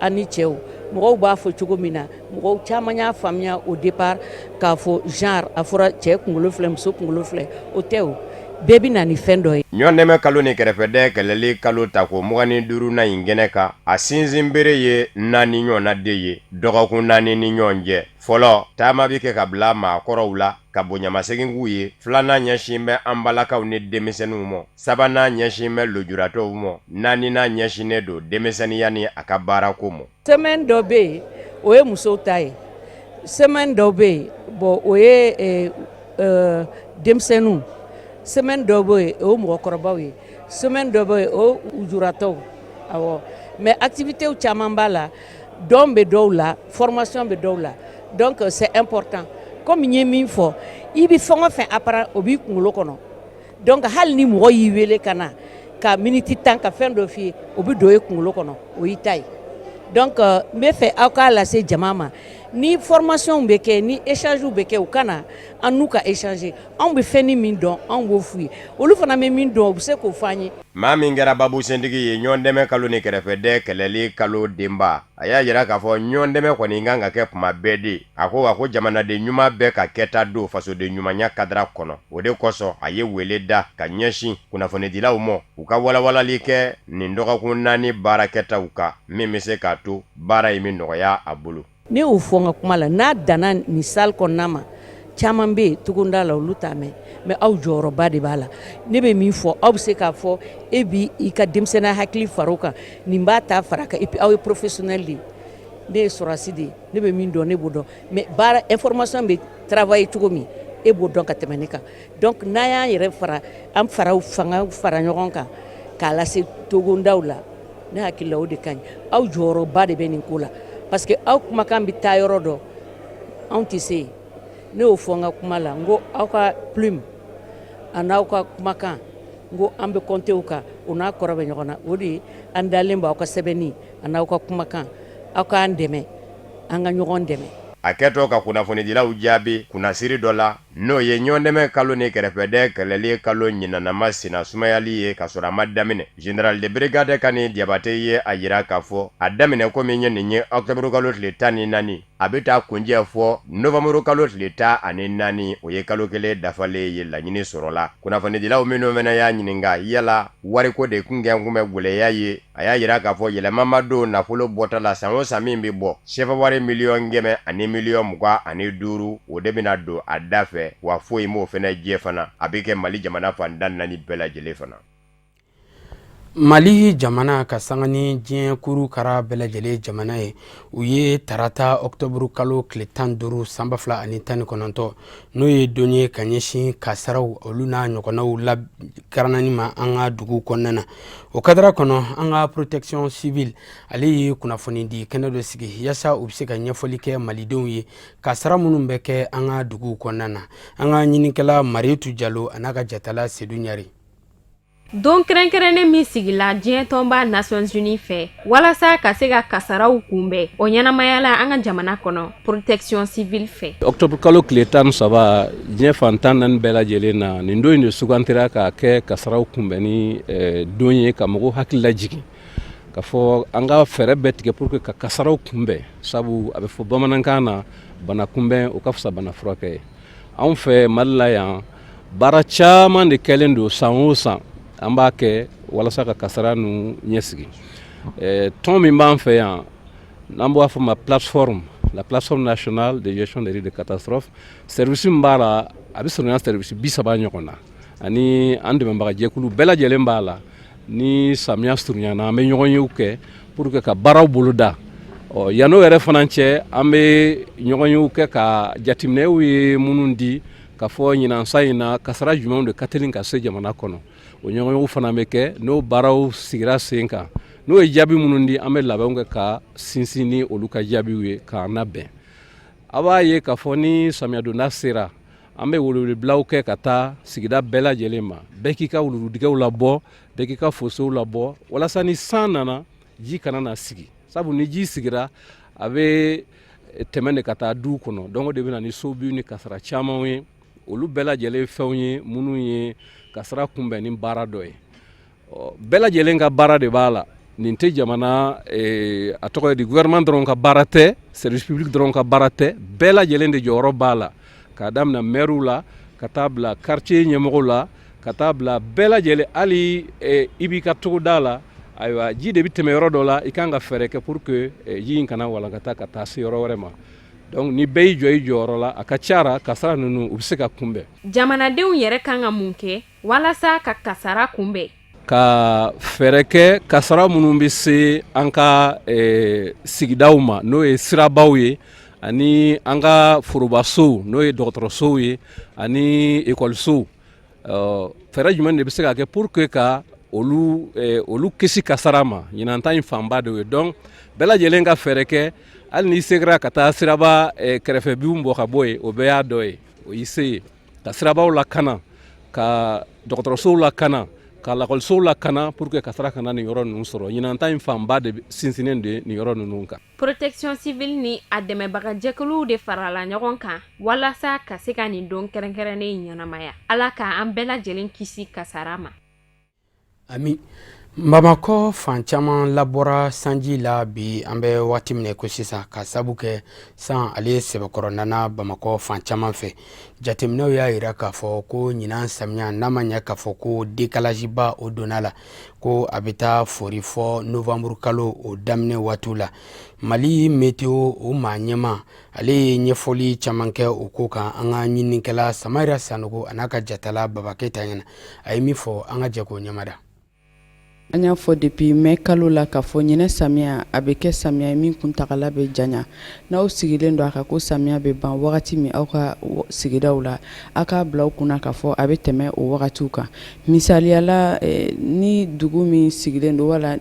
an ni cɛw. Mɔgɔw b'a fɔ cogo min na, mɔgɔw caman y'a faamuya au départ k'a fɔ genre a fɔra cɛ kunkolo filɛ, muso kunkolo filɛ, o tɛ. O Bɛɛ bɛ na ni fɛn dɔ ye. Ɲɔnɛmɛ kalo ni kɛrɛfɛdɛn kɛlɛli kalo tako 25nan in kɛnɛ kan, a sinsinbere ye naani ɲɔgɔnna de ye dɔgɔkun naani ni ɲɔgɔn cɛ. Fɔlɔ, taama bɛ kɛ ka bila maakɔrɔw la ka bonyamasegin k'u ye, filanan ɲɛsin bɛ an balakaw ni denmisɛnninw ma, sabanan ɲɛsin bɛ lujuratɔw ma, naaninan ɲɛsinnen don denmisɛnninya ni a ka baarako ma. Semaine dɔ bɛ yen, o ye musow ta ye. Semaine dɔ bɛ yen, bon, o ye denmisɛnninw. Semaine dɔ bɛ yen, o ye mɔgɔkɔrɔbaw ye. Semaine dɔ bɛ yen, o ye lujuratɔw. Awɔ, mais activités caman b'a la. Dɔn bɛ dɔw la, formation bɛ dɔw la. Donc c'est important. Comme n ye min fɔ, i bɛ fɛn o fɛn apprendre, o b'i kunkolo kɔnɔ. Donc hali ni mɔgɔ y'i wele ka na ka miniti 10 ka fɛn dɔ f'i ye, o bɛ don e kunkolo kɔnɔ, o y'i ta ye. Donc n bɛ fɛ aw k'a lase jama ma, ni formation bɛ kɛ, ni échange bɛ kɛ, u ka na an n'u ka échanger. Anw bɛ fɛn min dɔn, anw b'o f'u ye. Olu fana bɛ min dɔn, u bɛ se k'o fɔ an ye. Maa min kɛra babusentigi ye ɲɔgɔndɛmɛ kalo ni kɛrɛfɛdɛn kɛlɛli kalo denba, a y'a jira k'a fɔ ɲɔgɔndɛmɛ kɔni kan ka kɛ kuma bɛɛ de. A ko wa ko jamanaden ɲuman bɛɛ ka kɛta don fasoden ɲumanya kadara kɔnɔ. O de kosɔn a ye wele da ka ɲɛsin kunnafonidilaw ma, u ka walawalali kɛ nin dɔgɔkun naani baarakɛtaw kan, min bɛ se k'a to baara in bɛ nɔgɔya a bolo. Ne y'o fɔ n ka kuma la. N'a danna nin salle kɔnɔna ma, caman bɛ yen togoda la, olu t'a mɛn, mais aw jɔyɔrɔba de b'a la. Ne bɛ min fɔ, aw bɛ se k'a fɔ, e bi i ka denmisɛnninya hakili fara o kan, nin b'a ta fara kan. Et puis aw ye professionnel de ye. Ne ye sɔrɔdasi de ye, ne bɛ min dɔn, ne b'o dɔn, mais baara information bɛ travailler cogo min, e b'o dɔn ka tɛmɛ ne kan. Donc n'an y'an yɛrɛ fara, an fara fanga fara ɲɔgɔn kan k'a lase togodaw la, ne hakili la, o de ka ɲi. Aw jɔyɔrɔba de bɛ nin ko la, parce que aw kumakan bɛ taa yɔrɔ dɔ, anw tɛ se yen. Ne y'o fɔ n ka kuma la, n ko aw ka plume a n'aw ka kumakan, n ko an bɛ compter o kan, o n'a kɔrɔ bɛ ɲɔgɔn na. O de ye an dalen b'aw ka sɛbɛnni a n'aw ka kumakan. Aw k'an dɛmɛ, an ka ɲɔgɔn dɛmɛ. A kɛtɔ ka kunnafonidilaw jaabi kunnasiri dɔ la, n'o ye ɲɔgɔndɛmɛ kalo ni kɛrɛfɛdɛn kɛlɛli kalo ɲinanama senna sumayali ye ka sɔrɔ a ma daminɛ, général de brigade Kani Diabate ye a jira k'a fɔ a daminɛ ko min ye nin ye octobre kalo tile 14, a bɛ taa kuncɛ fɔ novembre kalo tile 14, o ye kalo kelen dafalen ye. Laɲini sɔrɔla. Kunnafonidilaw minnu fana y'a ɲininka yala wariko de kun kɛ kun bɛ gɛlɛya ye, a y'a jira k'a fɔ yɛlɛma ma don nafolo bɔta la. San o san min bɛ bɔ, sefa wari 125 miliyɔn, o de bɛna don a da fɛ, wa foyi m'o fana jɛ fana. A bɛ kɛ Mali jamana fan 14 bɛɛ lajɛlen fana. Mali jamana ka sanga ni diɲɛ kuru kara bɛɛ lajɛlen jamana ye, u ye tarata ɔkutɔburu kalo tile 15 san 2019, n'o ye don ye ka ɲɛsin kasaraw olu n'a ɲɔgɔnnaw lakaranani ma an ka dugu kɔnɔna na. O kadara kɔnɔ, an ka protection civile ale ye kunnafoni di kɛnɛ dɔ sigi yaasa u bɛ se ka ɲɛfɔli kɛ malidenw ye kasara minnu bɛ kɛ an ka duguw kɔnɔna na. An ka ɲinikɛla Marietu Jalo a n'a ka jatala Sedu Ɲari. Don kɛrɛnkɛrɛnnen min sigila diɲɛ tɔnba Nations Unies fɛ walasa ka se ka kasaraw kunbɛn, o ɲɛnamayala an ka jamana kɔnɔ protection civile fɛ. Octobre kalo tile 13, diɲɛ fan 14 bɛɛ lajɛlen na, nin don in de sugantira k'a kɛ kasaraw kunbɛnni don ye, ka mɔgɔw hakili lajigin k'a fɔ an ka fɛɛrɛ bɛɛ tigɛ pour que ka kasaraw kunbɛn, sabu a bɛ fɔ bamanankan na, bana kunbɛn o ka fisa bana furakɛ ye. Anw fɛ Mali la yan, baara caman de kɛlen don. San o san an b'a kɛ walasa ka kasara ninnu ɲɛsigi. Tɔn min b'an fɛ yan, n'an b'a fɔ ma plateforme, la plateforme nationale de gestion des risques de catastrophe, service min b'a la, a bɛ surunya service 30 ɲɔgɔn na, ani an dɛmɛbagajɛkulu bɛɛ lajɛlen b'a la. Ni samiya surunyana, an bɛ ɲɔgɔnyew kɛ pour que ka baaraw boloda. Ɔ yann'o yɛrɛ fana cɛ, an bɛ ɲɔgɔnyew kɛ ka jateminɛw ye minnu di ka fɔ ɲinan san in na, kasara jumɛnw de ka teli ka se jamana kɔnɔ. O ɲɔgɔnyew fana bɛ kɛ. N'o baaraw sigira sen kan, n'o ye jaabi minnu di, an bɛ labɛnw kɛ ka sinsin ni olu ka jaabiw ye k'an labɛn. A b'a ye k'a fɔ ni samiyɛdonda sera, an bɛ welewelebilaw kɛ ka taa sigida bɛɛ lajɛlen ma, bɛɛ k'i ka wuluwuludigɛw labɔ, bɛɛ k'i ka fosow labɔ, walasa ni san nana, ji kana na sigi, sabu ni ji sigira, a bɛ tɛmɛ de ka taa du kɔnɔ. Donc o de bɛ na ni sobi ni kasara caman ye. Olu bɛɛ lajɛlen fɛnw ye minnu ye kasara kunbɛn ni baara dɔ ye. Bɛɛ lajɛlen ka baara de b'a la. Nin tɛ jamana, a tɔgɔ ye di, gouvernement dɔrɔn ka baara tɛ, service public dɔrɔn ka baara tɛ. Bɛɛ lajɛlen de jɔyɔrɔ b'a la, k'a daminɛ maires la ka taa bila quartier ɲɛmɔgɔw la, ka taa bila bɛɛ lajɛlen, hali i b'i ka togoda la, ayiwa, ji de bɛ tɛmɛ yɔrɔ dɔ la, i kan ka fɛɛrɛ kɛ pour que ji in kana walankata ka taa se yɔrɔ wɛrɛ ma. Donc ni bɛɛ y'i jɔ i jɔyɔrɔ la, a ka ca ra kasara ninnu, u bɛ se ka kunbɛn. Jamanadenw yɛrɛ kan ka mun kɛ walasa ka kasara kunbɛn? Ka fɛɛrɛ kɛ kasara minnu bɛ se an ka sigidaw ma, n'o ye sirabaw ye, ani an ka forobasow, n'o ye dɔgɔtɔrɔsow ye, ani ekɔlisow, fɛɛrɛ jumɛn de bɛ se ka kɛ pour que ka olu kisi kasara ma? Ɲinan ta in fanba de ye. Donc bɛɛ lajɛlen ka fɛɛrɛ kɛ, hali n'i sera ka taa siraba kɛrɛfɛ binw bɔ ka bɔ yen, o bɛɛ y'a dɔ ye, o y'i se ye ka sirabaw lakana, ka dɔgɔtɔrɔsow lakana, ka lakɔlisow lakana, pour que kasara kana nin yɔrɔ ninnu sɔrɔ. Ɲinan ta in fanba de sinsinnen de nin yɔrɔ ninnu kan. Protection civile ni a dɛmɛbagajɛkuluw de farala ɲɔgɔn kan walasa ka se ka nin don kɛrɛnkɛrɛnnen ɲɛnamaya. Ala ka an bɛɛ lajɛlen kisi kasara ma. Ami. Bamakɔ fan caman labɔra sanji la bi, an bɛ waati min ko sisan, ka sabu kɛ san ale sɛbɛkɔrɔ nana Bamakɔ fan caman fɛ. Jateminɛw y'a jira k'a fɔ ko ɲinan samiya n'a ma ɲɛ k'a fɔ ko décalage ba o donna la, ko a bɛ taa fori fɔ novembre kalo o daminɛ waatiw la. Mali Météo o maa ɲɛma, ale ye ɲɛfɔli caman kɛ o ko kan an ka ɲininikɛla Samayira Sanogo a n'a ka jatala Baba Keyita ɲɛna. A ye min fɔ, an ka jɛ k'o ɲɛmada. An y'a fɔ depuis mai kalo la k'a fɔ ɲinɛ samiya, a bɛ kɛ samiya ye min kuntagala bɛ janya. N'aw sigilen don a kan ko samiya bɛ ban wagati min aw ka sigidaw la, aw k'a bila aw kunna k'a fɔ a bɛ tɛmɛ o wagatiw kan. Misaliya la, ni dugu min sigilen don wala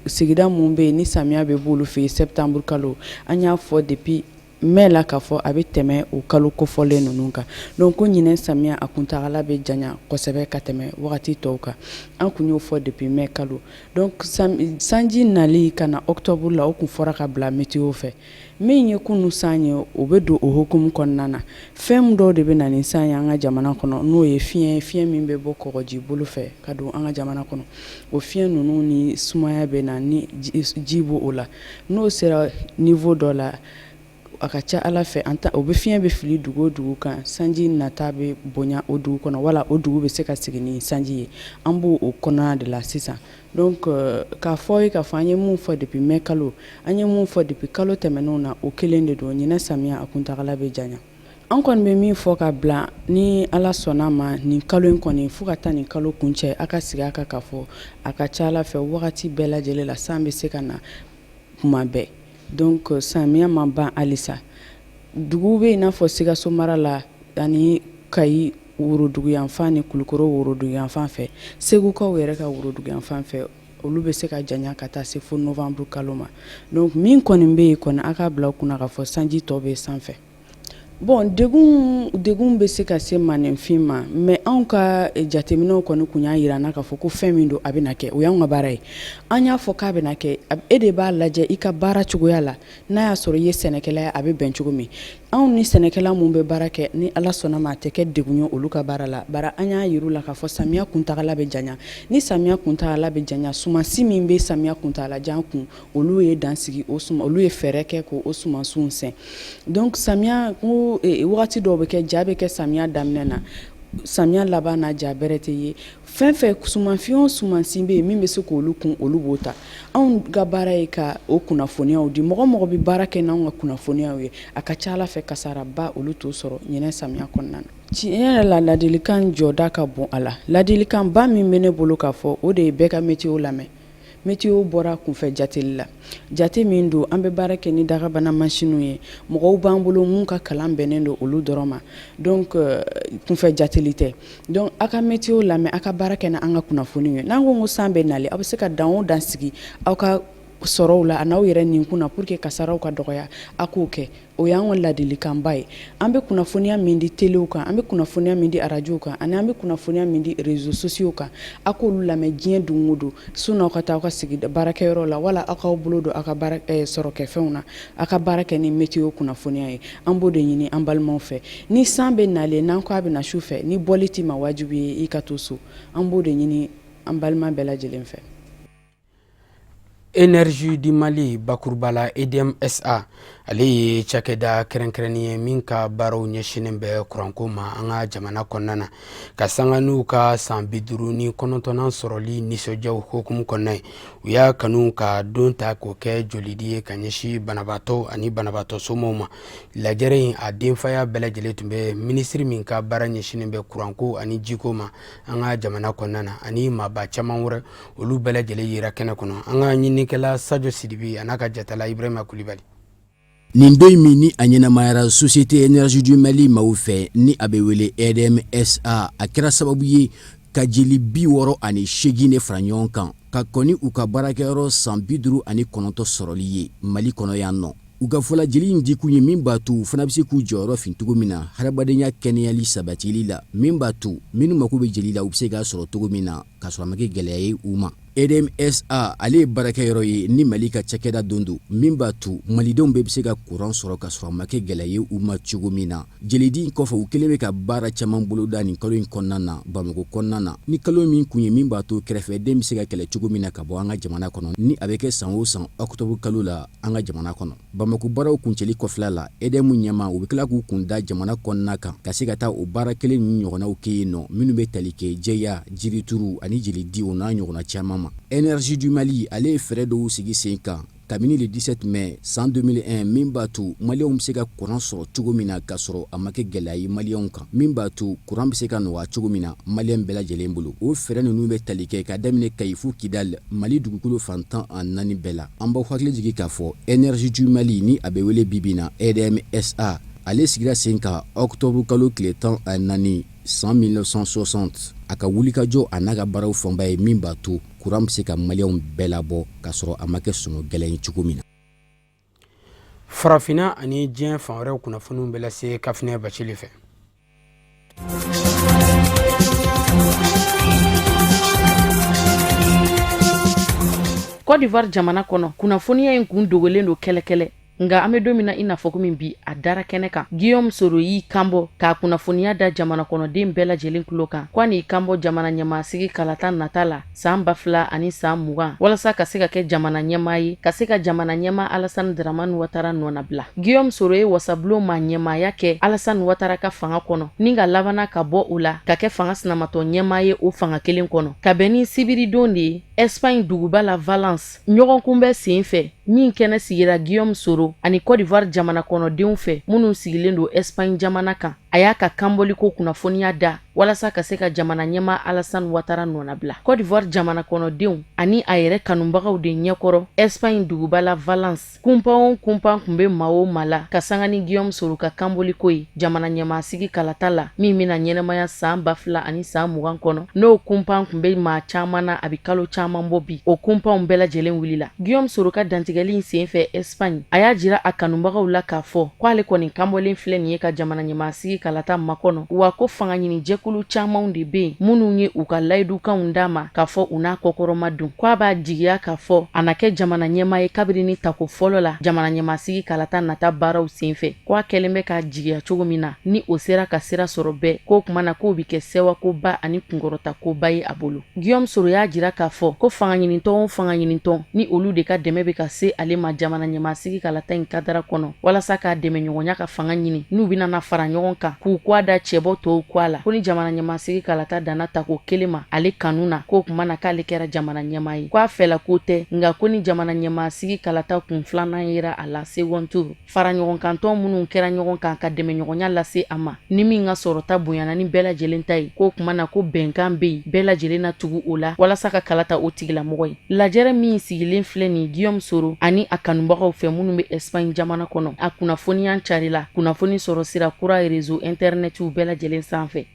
sigida min bɛ yen ni samiya bɛ b'olu fɛ yen septembre kalo, an y'a fɔ depuis mai la k'a fɔ a bɛ tɛmɛ o kalo kofɔlen ninnu kan. Donc ko ɲinɛ samiya, a kuntagala bɛ janya kosɛbɛ ka tɛmɛ wagati tɔw kan. An kun y'o fɔ depuis mai kalo. Donc sanji nali ka na octobre la, o kun fɔra ka bila météo fɛ. Min ye kunun san ye, o bɛ don o hukumu kɔnɔna na. Fɛn dɔw de bɛ na ni san ye an ka jamana kɔnɔ, n'o ye fiɲɛ, fiɲɛ min bɛ bɔ kɔgɔji bolo fɛ ka don an ka jamana kɔnɔ. O fiɲɛ ninnu ni sumaya bɛ na, ni ji b'o o la, n'o sera niveau dɔ la, a ka ca Ala fɛ, an o bɛ fiɲɛ bɛ fili dugu o dugu kan, sanji nata bɛ bonya o dugu kɔnɔ, wala o dugu bɛ se ka sigi ni sanji ye. An b'o o kɔnɔna de la sisan. Donc k'a fɔ ye k'a fɔ an ye mun fɔ depuis mai kalo, an ye mun fɔ depuis kalo tɛmɛnenw na, o kelen de don. Ɲinɛ samiya, a kuntagala bɛ janya. An kɔni bɛ min fɔ ka bila, ni Ala sɔnna ma, nin kalo in kɔni, fo ka taa nin kalo kuncɛ, a ka sigi a kan k'a fɔ a ka ca Ala fɛ, wagati bɛɛ lajɛlen la, san bɛ se ka na kuma bɛɛ. Donc samiya ma ban halisa. Dugu bɛ i n'a fɔ Sikaso mara la ani Kayi woroduguyanfan ni Kulukoro woroduguyanfan fɛ, Segukaw yɛrɛ ka woroduguyanfan fɛ, olu bɛ se ka janya ka taa se fo novembre kalo ma. Donc min kɔni bɛ yen kɔni, a k'a bila kunna k'a fɔ sanji tɔ bɛ sanfɛ. Bon, degun bɛ se ka se maaninfin ma, mais anw ka jateminɛw kɔni kun y'a jira an na k'a fɔ ko fɛn min don, a bɛna kɛ. O y'anw ka baara ye. An y'a fɔ k'a bɛna kɛ. E de b'a lajɛ i ka baara cogoya la, n'a y'a sɔrɔ i ye sɛnɛkɛla ye, a bɛ bɛn cogo min. Anw ni sɛnɛkɛla minnu bɛ baara kɛ, ni Ala sɔnna ma, a tɛ kɛ degun ye olu ka baara la. Bari an y'a jira u la k'a fɔ samiya kuntagala bɛ janya. Ni samiya kuntagala bɛ janya, sumansi min bɛ samiya kuntagala jan kun, olu ye dan sigi o suma, olu ye fɛɛrɛ kɛ k'o sumansiw sɛnɛ. Donc samiya ko wagati dɔw bɛ kɛ, ja bɛ kɛ samiya daminɛ na, samiya laban na, ja bɛrɛ tɛ ye. Fɛn fɛn sumanfɛn o sumansi bɛ yen min bɛ se k'olu kun, olu b'o ta. Anw ka baara ye ka o kunnafoniyaw di. Mɔgɔ mɔgɔ bɛ baara kɛ n'anw ka kunnafoniyaw ye, a ka ca Ala fɛ, kasaraba olu t'o sɔrɔ ɲinɛ samiya kɔnɔna na. Tiɲɛ yɛrɛ la, ladilikan jɔda ka bon a la. Ladilikanba min bɛ ne bolo k'a fɔ, o de ye bɛɛ ka météo lamɛn. Météo bɔra kunfɛ jateli la, jate min don, an bɛ baara kɛ ni dagabana masiniw ye. Mɔgɔw b'an bolo mun ka kalan bɛnnen don olu dɔrɔn ma. Donc kunfɛ jateli tɛ. Donc aw ka météo lamɛn, aw ka baara kɛ n'an ka kunnafoniw ye. N'an ko san bɛ nalen, aw bɛ se ka dan o dan sigi aw ka sɔrɔw la, a n'aw yɛrɛ ninkun na, pour que kasaraw ka dɔgɔya, aw k'o kɛ. O y'an ka ladilikanba ye. An bɛ kunnafoniya min di telew kan, an bɛ kunnafoniya min di arajow kan, ani an bɛ kunnafoniya min di réseaux sociaux kan, aw k'olu lamɛn diɲɛ don o don. Sani aw ka taa aw ka sigi baarakɛyɔrɔ la, wala aw k'aw bolo don aw ka baara sɔrɔkɛfɛnw na, aw ka baara kɛ ni météo kunnafoniya ye. An b'o de ɲini an balimaw fɛ. Ni san bɛ nalen, n'an ko a bɛ na su fɛ, ni bɔli t'i ma wajibi ye, i ka to so. An b'o de ɲini an balima bɛɛ lajɛlen fɛ. Énergie du Mali bakuruba la EDM SA ale ye cakɛda kɛrɛnkɛrɛnnen ye min ka baaraw ɲɛsinnen bɛ kuranko ma an ka jamana kɔnɔna na. Ka sanga n'u ka san 59nan sɔrɔli nisɔndiyaw hukumu kɔnɔna ye, u y'a kanu ka don ta k'o kɛ jolidi ye ka ɲɛsin banabaatɔ ani banabaatɔ somɔgɔw ma. Lajɛrɛ in a denfaya bɛɛ lajɛlen tun bɛ minisiri min ka baara ɲɛsinnen bɛ kuranko ani jiko ma an ka jamana kɔnɔna na ani maaba caman wɛrɛ, olu bɛɛ lajɛlen yera kɛnɛ kɔnɔ. An ka ɲininikɛla Sajo Sidibi a n'a ka jatala Ibrahima Kulibali. Nin don min ni a ɲɛnamayara Société Énergie du Mali maaw fɛ, ni a bɛ wele EDM SA, a kɛra sababu ye ka jeli 68 de fara ɲɔgɔn kan ka kɔn ni u ka baarakɛyɔrɔ san 59 sɔrɔli ye Mali kɔnɔ yan nɔ. U ka fɔ la, jeli in dikun ye min b'a to u fana bɛ se k'u jɔyɔrɔ fin cogo min na hadamadenya kɛnɛyali sabatili la, min b'a to minnu mako bɛ jeli la, u bɛ se k'a sɔrɔ cogo min na k'a sɔrɔ a ma kɛ gɛlɛya ye u ma. EDM SA ale ye baarakɛyɔrɔ ye ni Mali ka cakɛda don don min b'a to malidenw bɛɛ bɛ se ka kuran sɔrɔ ka sɔrɔ a ma kɛ gɛlɛya ye u ma cogo min na. Jelidi in kɔfɛ, u kɛlen bɛ ka baara caman boloda nin kalo in kɔnɔna na Bamakɔ kɔnɔna na, ni kalo min kun ye min b'a to kɛrɛfɛdɛn bɛ se ka kɛlɛ cogo min na ka bɔ an ka jamana kɔnɔ, ni a bɛ kɛ san o san ɔkutɔburu kalo la an ka jamana kɔnɔ. Bamakɔ baaraw kuncɛli kɔfɛla la, EDM ɲɛmaa u bɛ tila k'u kun da jamana kɔnɔna kan ka se ka taa o baara kelen ninnu ɲɔgɔnnaw kɛ yen nɔ, minnu bɛ tali kɛ jɛya, jirituru ani jelidi, o n'a ɲɔgɔnna caman ma. Énergie du Mali ale ye fɛɛrɛ dɔw sigi sen kan kabini le 17 mai san 2001, min b'a to maliyɛnw bɛ se ka kuran sɔrɔ cogo min na k'a sɔrɔ a ma kɛ gɛlɛya ye maliyɛnw kan, min b'a to kuran bɛ se ka nɔgɔya cogo min na maliyɛn bɛɛ lajɛlen bolo. O fɛɛrɛ ninnu bɛ tali kɛ ka daminɛ Kayi fo Kidali, Mali dugukolo fan 14 bɛɛ la. An b'aw hakili jigin k'a fɔ Énergie du Mali, ni a bɛ wele bi bi na EDM SA, ale sigira sen kan ɔkutɔburu kalo tile 14 san 1960. A ka wulikajɔ a n'a ka baaraw fanba ye min b'a to kuran bɛ se ka maliyɛnw bɛɛ labɔ k'a sɔrɔ a ma kɛ sɔngɔ gɛlɛn ye cogo min na. Farafinna ani diɲɛ fan wɛrɛw kunnafoniw bɛ lase Kafinɛ Bacili fɛ. Côte d'Ivoire jamana kɔnɔ, kunnafoniya in kun dogolen don kɛlɛkɛlɛ, nka an bɛ don min na i n'a fɔ komi bi, a dara kɛnɛ kan. Guillaume Soro y'i kanbɔ k'a kunnafoniya da jamana kɔnɔden bɛɛ lajɛlen tulo kan ko a n'i kanbɔ jamana ɲɛmaasigi kalata nata la san 2020, walasa ka se ka kɛ jamana ɲɛmaa ye, ka se ka jamana ɲɛmaa Alassane Dramane Ouattara nɔnabila. Guillaume Soro ye wasabulon ma ɲɛmaaya kɛ Alassane Ouattara ka fanga kɔnɔ, ni ka labanna ka bɔ o la ka kɛ fanga sinamatɔ ɲɛmaa ye o fanga kelen kɔnɔ. Ka bɛn ni sibiridon de ye Espagne duguba la Valence, ɲɔgɔnkunbɛn sen fɛ min kɛnɛ sigira Guillaume Soro ani Côte d'Ivoire jamana kɔnɔdenw fɛ minnu sigilen don Espagne jamana kan, a y'a ka kanbɔliko kunnafoniya da walasa ka se ka jamana ɲɛmaa Alassane Ouattara nɔnabila. Côte d'Ivoire jamana kɔnɔdenw ani a yɛrɛ kanubagaw de ɲɛkɔrɔ Espagne duguba la Valence, kunpan o kunpan tun bɛ maa o maa la ka sanga ni Guillaume Soro ka kanbɔliko ye jamana ɲɛmaasigi kalata la min bɛna ɲɛnamaya san 2020 kɔnɔ, n'o kunpan tun bɛ maa caman na a bɛ kalo caman bɔ bi, o kunpanw bɛɛ lajɛlen wulila. Guillaume Soro ka dantigɛli in senfɛ Espagne, a y'a jira a kanubagaw la k'a fɔ ko ale kɔni kanbɔlen filɛ nin ye ka jamana ɲɛmaasigi kalata makɔnɔ, wa ko fanga ɲini jɛkulu camanw de bɛ yen minnu ye u ka layidukanw d'a ma k'a fɔ u n'a kɔkɔrɔma don, ko a b'a jigiya k'a fɔ a na kɛ jamana ɲɛmaa ye kabiri ni tako fɔlɔ la jamana ɲɛmaasigi kalata nata baaraw senfɛ. Ko a kɛlen bɛ k'a jigiya cogo min na, ni o sera ka sira sɔrɔ bɛɛ k'o kuma na, k'o bɛ kɛ sɛwakoba ani kunkɔrɔtakoba ye a bolo. Guillaume Soro y'a jira k'a fɔ ko fanga ɲinitɔn o fanga ɲinitɔn ni olu de ka dɛmɛ bɛ ka se ale ma jamana ɲɛmaasigi kalata in kadara kɔnɔ walasa k'a dɛmɛ ɲɔgɔnya ka fanga ɲini, n'u bɛna na fara ɲɔgɔn kan k'u kwa da cɛbɔ tɔw kwa la, ko ni jamana ɲɛmaasigi kalata danna tako kelen ma ale kanu na, k'o kuma na k'ale kɛra jamana ɲɛmaa ye, k'a fɛla ko tɛ, nka ko ni jamana ɲɛmaasigi kalata kun filanan yera a la, second tour, fara ɲɔgɔnkantɔn minnu kɛra ɲɔgɔn kan ka dɛmɛɲɔgɔnya lase a ma, ni min ka sɔrɔta bonyana ni bɛɛ lajɛlen ta ye, k'o kuma na ko bɛnkan bɛ yen, bɛɛ lajɛlen na tugu o la walasa ka kala ta o tigilamɔgɔ ye. Lajɛrɛ min sigilen filɛ nin Guillaume Soro ani a kanubagaw fɛ minnu bɛ Espagne jamana kɔnɔ, a kunnafoniya carila kunnafoni sɔrɔ sira kura réseau internetiw bɛɛ lajɛlen sanfɛ.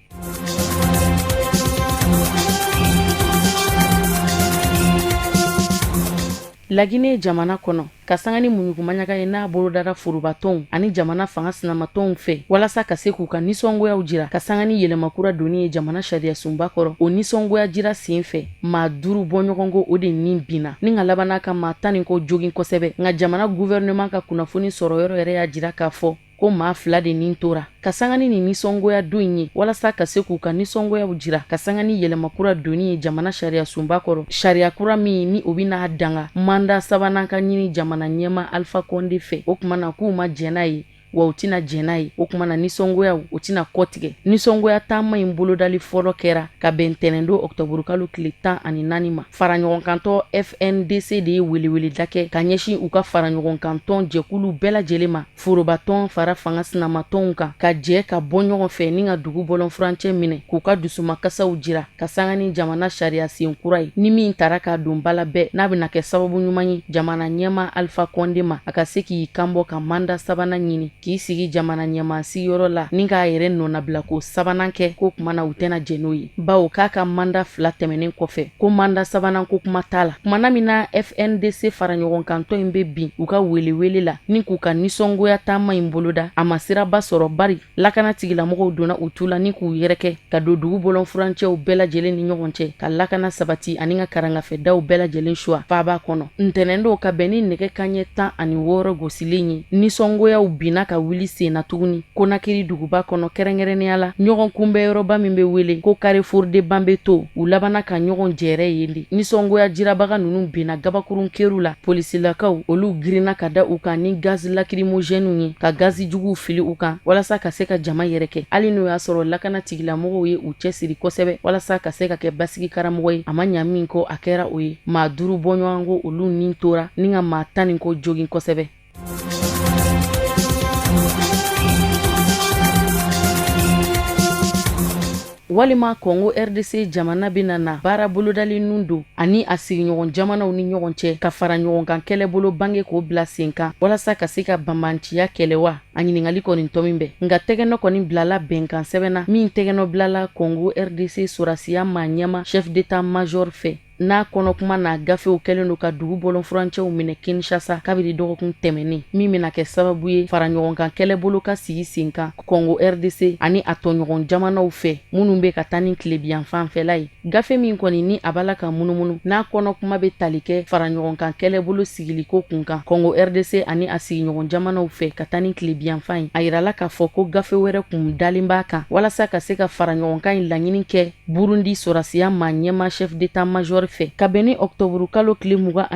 Lagine jamana kɔnɔ, ka sanga ni muɲukumaɲaga ye n'a bolodara forobatɔnw ani jamana fanga sinamatɔnw fɛ walasa ka se k'u ka nisɔngoyaw jira ka sanga ni yɛlɛma kura donni ye jamana sariyasunba kɔrɔ, o nisɔngoya jira sen fɛ, maa 5 bɔɲɔgɔnko o de nin binna, ni ka labanna ka maa 10 ni kɔ jogin kosɛbɛ. Nka jamana gouvernement ka kunnafoni sɔrɔ yɔrɔ yɛrɛ y'a jira k'a fɔ Ko maa 2 de nin tora ka sanga ni nin nisɔngoya don in ye, walasa ka se k'u ka nisɔngoyaw jira ka sanga ni yɛlɛma kura donni ye jamana sariya sunba kɔrɔ, sariya kura min ni o bɛna danga manda sabanan ka ɲini jamana ɲɛmaa Alpha Condé fɛ. O tuma na k'u ma jɛn n'a ye, wa u tɛna jɛn n'a ye. O tuma na nisɔngoyaw o tɛna kɔtigɛ. Nisɔngoya taama in bolodali fɔlɔ kɛra ka bɛn ntɛnɛndon ɔkutɔburukalo tile 14 ma. Faraɲɔgɔnkantɔn FNDC de ye weleweleda kɛ ka ɲɛsin u ka faraɲɔgɔnkantɔn jɛkulu bɛɛ lajɛlen ma, forobatɔn fara fanga sinamatɔnw kan, ka jɛ ka bɔ ɲɔgɔn fɛ ni ka dugu bɔlɔnfurancɛ minɛ k'u ka dusumakasaw jira ka sanga ni jamana sariya sen kura ye, ni min tara ka don bala bɛɛ n'a bɛna kɛ sababu ɲuman ye jamana ɲɛmaa Alpha Condé ma, a ka se k'i kanbɔ ka manda sabanan ɲini k'i sigi jamana ɲɛmaa sigiyɔrɔ la ni k'a yɛrɛ nɔnabilako sabanan kɛ. K'o kuma na u tɛna jɛn n'o ye, bawo k'a ka manda 2 tɛmɛnen kɔfɛ, ko manda sabanan ko kuma t'a la. Kumana min na FNDC faraɲɔgɔnkantɔn in bɛ bin u ka welewele la ni k'u ka nisɔngoya taama in boloda, a ma siraba sɔrɔ, bari lakana tigilamɔgɔw donna u tu la ni k'u yɛrɛkɛ ka don dugu bɔlɔn furancɛw bɛɛ lajɛlen ni ɲɔgɔn cɛ ka lakana sabati ani ka karangafɛdaw bɛɛ lajɛlen suwa faaba kɔnɔ. Ntɛnɛndon ka bɛn ni nɛgɛ kanɲɛ 16 gosilen ye, nisɔngoyaw binna ka wuli sen na tuguni Konakiri duguba kɔnɔ, kɛrɛnkɛrɛnnenya la ɲɔgɔn kunbɛyɔrɔba min bɛ wele ko Carrefour de Bambeto. U labanna ka ɲɔgɔn jɛrɛ yen de. Nisɔngoya jirabaga ninnu binna gabakurun keru la. Polisilakaw olu girinna ka da u kan ni gazi lakirimozɛniw ye, ka gazi juguw fili u kan walasa ka se ka jama yɛrɛkɛ. Hali n'o y'a sɔrɔ lakana tigilamɔgɔw ye u cɛsiri kosɛbɛ walasa ka se ka kɛ basigi karamɔgɔ ye, a ma ɲa min kɔ, a kɛra o ye. Maa 5 bɔɲɔgɔnko olu ni tora ni ka maa 10 ni kɔ jogin kosɛbɛ. Walima Kɔngo RDC jamana bɛna na baara bolodali nun don ani a sigiɲɔgɔn jamanaw ni ɲɔgɔn cɛ ka fara ɲɔgɔn kan kɛlɛbolo bange k'o bila sen kan walasa ka se ka banbaanciya kɛlɛ wa? A ɲininkali kɔni tɔmi bɛ, nka tɛgɛnɔ kɔni bilala bɛnkan sɛbɛn na min tɛgɛnɔ bilala Kɔngo RDC sɔrɔdasiya maa ɲɛmaa chef d'état major fɛ, n'a kɔnɔkuma n'a gafew kɛlen don ka dugu bɔlɔnfurancɛw minɛ Kinshasa kabiri dɔgɔkun tɛmɛnen, min bɛna kɛ sababu ye fara ɲɔgɔn kan kɛlɛbolo ka sigi sen kan Kɔngo RDC ani a tɔɲɔgɔn jamanaw fɛ minnu bɛ ka taa ni tilebiyanfan fɛla ye. Gafe min kɔni ni a b'a la ka munumunu, n'a kɔnɔkuma bɛ tali kɛ fara ɲɔgɔn kan kɛlɛbolo sigiliko kun kan Kɔngo RDC ani a sigiɲɔgɔn jamanaw fɛ ka taa ni tilebiyanfan ye, a yirala k'a fɔ ko gafe wɛrɛ kun dalen b'a kan walasa ka se ka fara ɲɔgɔn kan in laɲini kɛ Burundi sɔrɔdasiya maa ɲɛmaa chef d'état major fɛ. Ka bɛn ni ɔkutɔburu kalo tile 24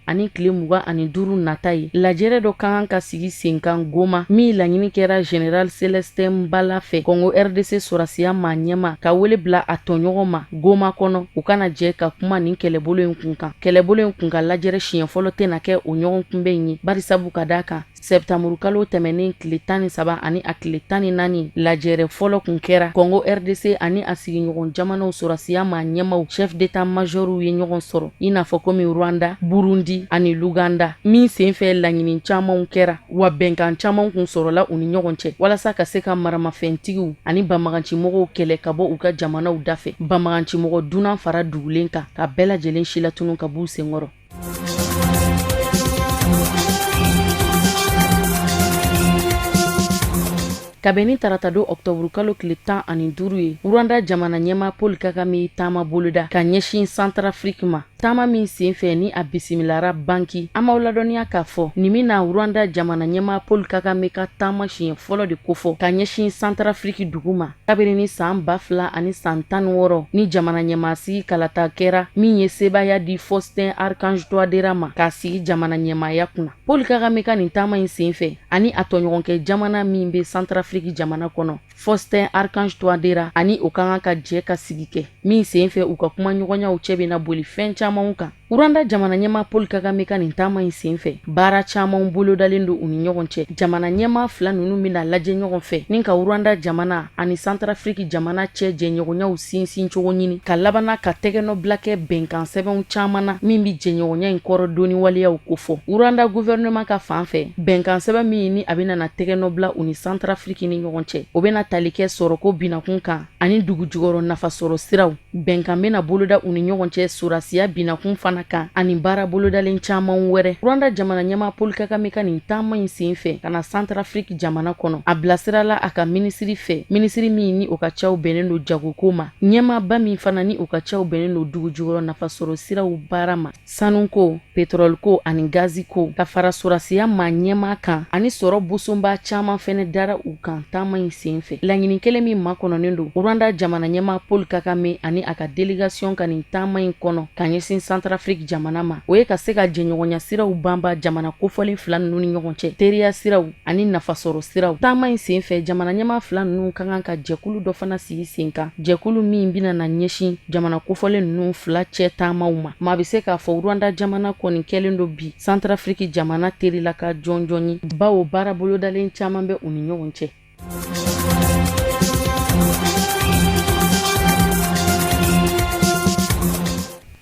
ani tile 25 nata ye, lajɛrɛ dɔ ka kan ka sigi sen kan Goma, min laɲini kɛra général Celestin Mbala fɛ, Kɔngo RDC sɔrɔdasiya maa ɲɛmaa, ka wele bila a tɔɲɔgɔn ma Goma kɔnɔ, u ka na jɛ ka kuma nin kɛlɛbolo in kun kan. Kɛlɛbolo in kun kan lajɛrɛ siɲɛ fɔlɔ tɛna kɛ o ɲɔgɔn kunbɛn in ye, barisabu ka d'a kan sɛptanburukalo tɛmɛnen tile 13 ani a tile 14 lajɛrɛ fɔlɔ kun kɛra Kɔngo RDC ani a sigiɲɔgɔn jamanaw sɔrɔdasiya maa ɲɛmaw chef d'état majorw ye ɲɔgɔn sɔrɔ, i n'a fɔ komi Rwanda, Burundi ani Luganda, min senfɛ laɲini camanw kɛra, wa bɛnkan caman kun sɔrɔla u ni ɲɔgɔn cɛ walasa ka se ka maramafɛntigiw ani banbagancimɔgɔw kɛlɛ ka bɔ u ka jamanaw dafɛ, banbagancimɔgɔ dunan fara dugulen kan, ka bɛɛ lajɛlen silatunu ka b'u senkɔrɔ. Ka bɛn ni taratadon ɔkutɔburukalo tile 15 ye, Rwanda jamana ɲɛmaa Paul Kagame ye taama boloda ka ɲɛsin Santarafiriki ma, taama min senfɛ ni a bisimilara Banki. An b'aw ladɔnniya k'a fɔ nin bɛna Rwanda jamana ɲɛmaa Paul Kagame ka taama siɲɛ fɔlɔ de kofɔ ka ɲɛsin Santarafiriki dugu ma kabini ni san 2016 ni jamana ɲɛmaasigi kalata kɛra min ye sebaaya di Faustin Archange Touadéra ma k'a sigi jamana ɲɛmaaya kunna. Paul Kagame ka nin taama in senfɛ ani a tɔɲɔgɔnkɛ jamana min bɛ Santarafiriki jamana kɔnɔ, Faustin Archange Touadéra, ani o ka kan ka jɛ ka sigi kɛ min senfɛ u ka kumaɲɔgɔnyaw cɛ bɛna boli fɛn camanw kan. Rwanda jamana ɲɛmaa Paul Kagame ka nin taama in senfɛ, baara camanw bolodalen don u ni ɲɔgɔn cɛ. Jamana ɲɛmaa fila ninnu bɛna lajɛ ɲɔgɔn fɛ ni ka Rwanda jamana ani Santarafiriki jamana cɛ jɛɲɔgɔnyaw sinsin cogo ɲini, ka labanna ka tɛgɛnɔbila kɛ bɛnkan sɛbɛnw caman na min bɛ jɛɲɔgɔnya in kɔrɔ donni waleyaw kofɔ. Rwanda gouvernement ka fan fɛ, bɛnkan sɛbɛn min ni a bɛna na tɛgɛnɔbila u ni Santarafiriki ni ɲɔgɔn cɛ, o bɛna tali kɛ sɔrɔko binakun kan ani dugu jukɔrɔ nafasɔrɔ siraw. Bɛnkan bɛna boloda u ni ɲɔgɔn cɛ sɔrɔdasiya binakun fana kan ani baara bolodalen caman wɛrɛ. Rwanda jamana ɲɛmaa Paul Kagame ka nin taama in sen fɛ ka na Centrafrique jamana kɔnɔ, a bilasirala a ka minisiri fɛ, minisiri min ni o ka caw bɛnnen don jagoko ma, ɲɛmaaba min fana ni o ka caw bɛnnen don dugu jukɔrɔ nafasɔrɔ siraw baara ma, sanuko, petrɔliko ani gaziko, ka fara sɔrɔdasiya maa ɲɛmaa kan ani sɔrɔ bosonba caman fɛnɛ dara u kan taama in sen fɛ. Laɲini kelen min makɔnɔnen don Rwanda jamana ɲɛmaa Paul Kagame ani a ka delegation ka nin taama in kɔnɔ ka ɲɛsin Centrafrique jamana ma, o ye ka se ka jɛɲɔgɔnya siraw banba jamana kofɔlen fila ninnu ni ɲɔgɔn cɛ, teriya siraw ani nafasɔrɔ siraw. Taama in sen fɛ, jamana ɲɛmaa fila ninnu ka kan ka jɛkulu dɔ fana sigi sen kan, jɛkulu min bɛna na ɲɛsin jamana kofɔlen ninnu fila cɛ taamaw ma. Maa bɛ se k'a fɔ Rwanda jamana kɔni kɛlen don bi Santarafiriki jamana terilaka jɔnjɔn ye, bawo baara bolodalen caman bɛ u ni ɲɔgɔn cɛ.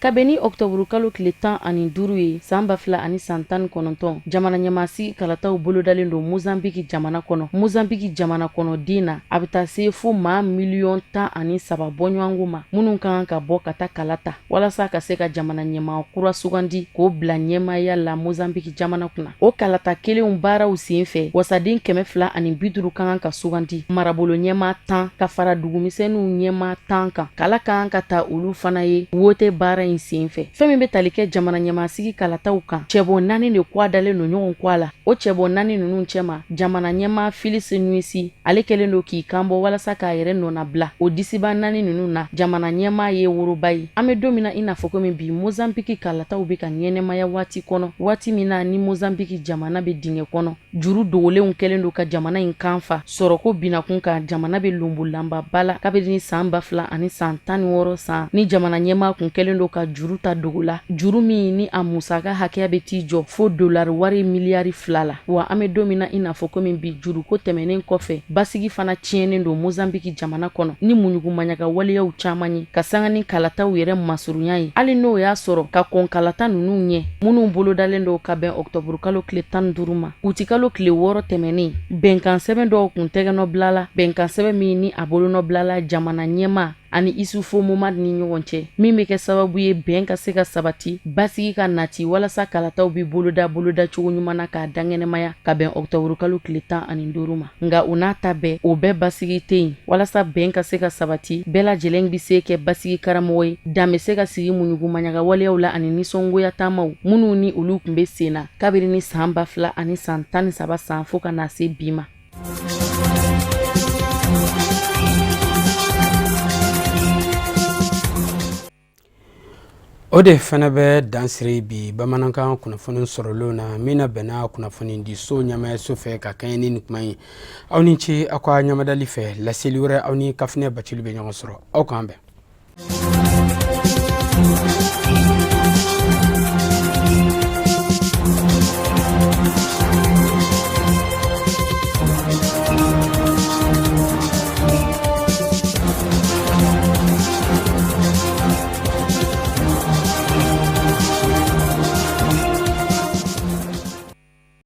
Kabini ɔkutɔburukalo tile 15 ye san 2019, jamana ɲɛmaasigi kalataw bolodalen don Mozanbiki jamana kɔnɔ. Mozanbiki jamana kɔnɔden na, a bɛ taa se fo maa miliyɔn 13 bɔɲɔgɔnko ma, minnu ka kan ka bɔ ka taa kala ta walasa ka se ka jamana ɲɛmaa kura sugandi k'o bila ɲɛmaaya la Mozanbiki jamana kunna. O kalata kelenw baaraw sen fɛ, wasaden 250 ka kan ka sugandi, marabolo ɲɛmaa 10 ka fara dugumisɛnninw ɲɛmaa 10 kan. Kala ka kan ka ta olu fana ye wote baara in sen fɛ. Fɛn min bɛ tali kɛ jamana ɲɛmaasigi kalataw kan, cɛbɔ naani de kwa dalen don ɲɔgɔn kwa la. O cɛbɔ naani ninnu cɛma, jamana ɲɛmaa Filipe Nyusi, ale kɛlen don k'i kanbɔ walasa k'a yɛrɛ nɔnabila o disiba naani ninnu na. Jamana ɲɛmaa ye woroba ye. An bɛ don min na i n'a fɔ komi bi, Mozanbiki kalataw bɛ ka ɲɛnɛmaya waati kɔnɔ, waati min na ni Mozanbiki jamana bɛ dingɛ kɔnɔ. Juru dogolenw kɛlen don ka jamana in kan fa. Sɔrɔko binakun kan, jamana bɛ lonbolanbaba la kabini san 2016 san ni jamana ɲɛmaa kun kɛlen don ka juru ta dogo la, juru min ni a musaka hakɛya bɛ t'i jɔ fo dolari wari miliyari 2 la. Wa an bɛ don min na i n'a fɔ komi bi, juruko tɛmɛnen kɔfɛ, basigi fana tiɲɛnen don Mozanbiki jamana kɔnɔ ni muɲugumaɲaga waleyaw caman ye, ka sanga ni kalataw yɛrɛ masurunya ye, hali n'o y'a sɔrɔ ka kɔn kalata ninnu ɲɛ minnu bolodalen don ka bɛn ɔkutɔburukalo tile 15 ma, utikalo tile 6 tɛmɛnen, bɛnkansɛbɛn dɔw kun tɛgɛnɔ bilala, bɛnkansɛbɛn min ni a bolonɔ bilala jamana ɲɛmaa ani Isufu Momad ni ɲɔgɔn cɛ, min bɛ kɛ sababu ye bɛn ka se ka sabati, basigi ka nati, walasa kalataw bɛ boloda bolodacogo ɲuman na k'a dankɛnɛmaya ka bɛn ɔkutɔburukalo tile 15 ma. Nka o n'a ta bɛɛ, o bɛɛ basigi tɛ yen. Walasa bɛn ka se ka sabati, bɛɛ lajɛlen bɛ se kɛ basigi karamɔgɔ ye, dan bɛ se ka sigi muɲugumaɲaga waleyaw la ani nisɔngoya taamaw minnu ni olu tun bɛ sen na kabini ni san 2013 san fo ka na se bi ma. O de fana bɛ dan siri bi bamanankan kunnafoni sɔrɔlenw na min na bɛnna kunnafonidiso ɲɛmaayaso fɛ ka kɛɲɛ ni nin kuma ye. Aw ni ce aw ka ɲamadali fɛ. Laseli wɛrɛ, aw ni Kafinɛ Bacili bɛ ɲɔgɔn sɔrɔ. Aw k'an bɛn.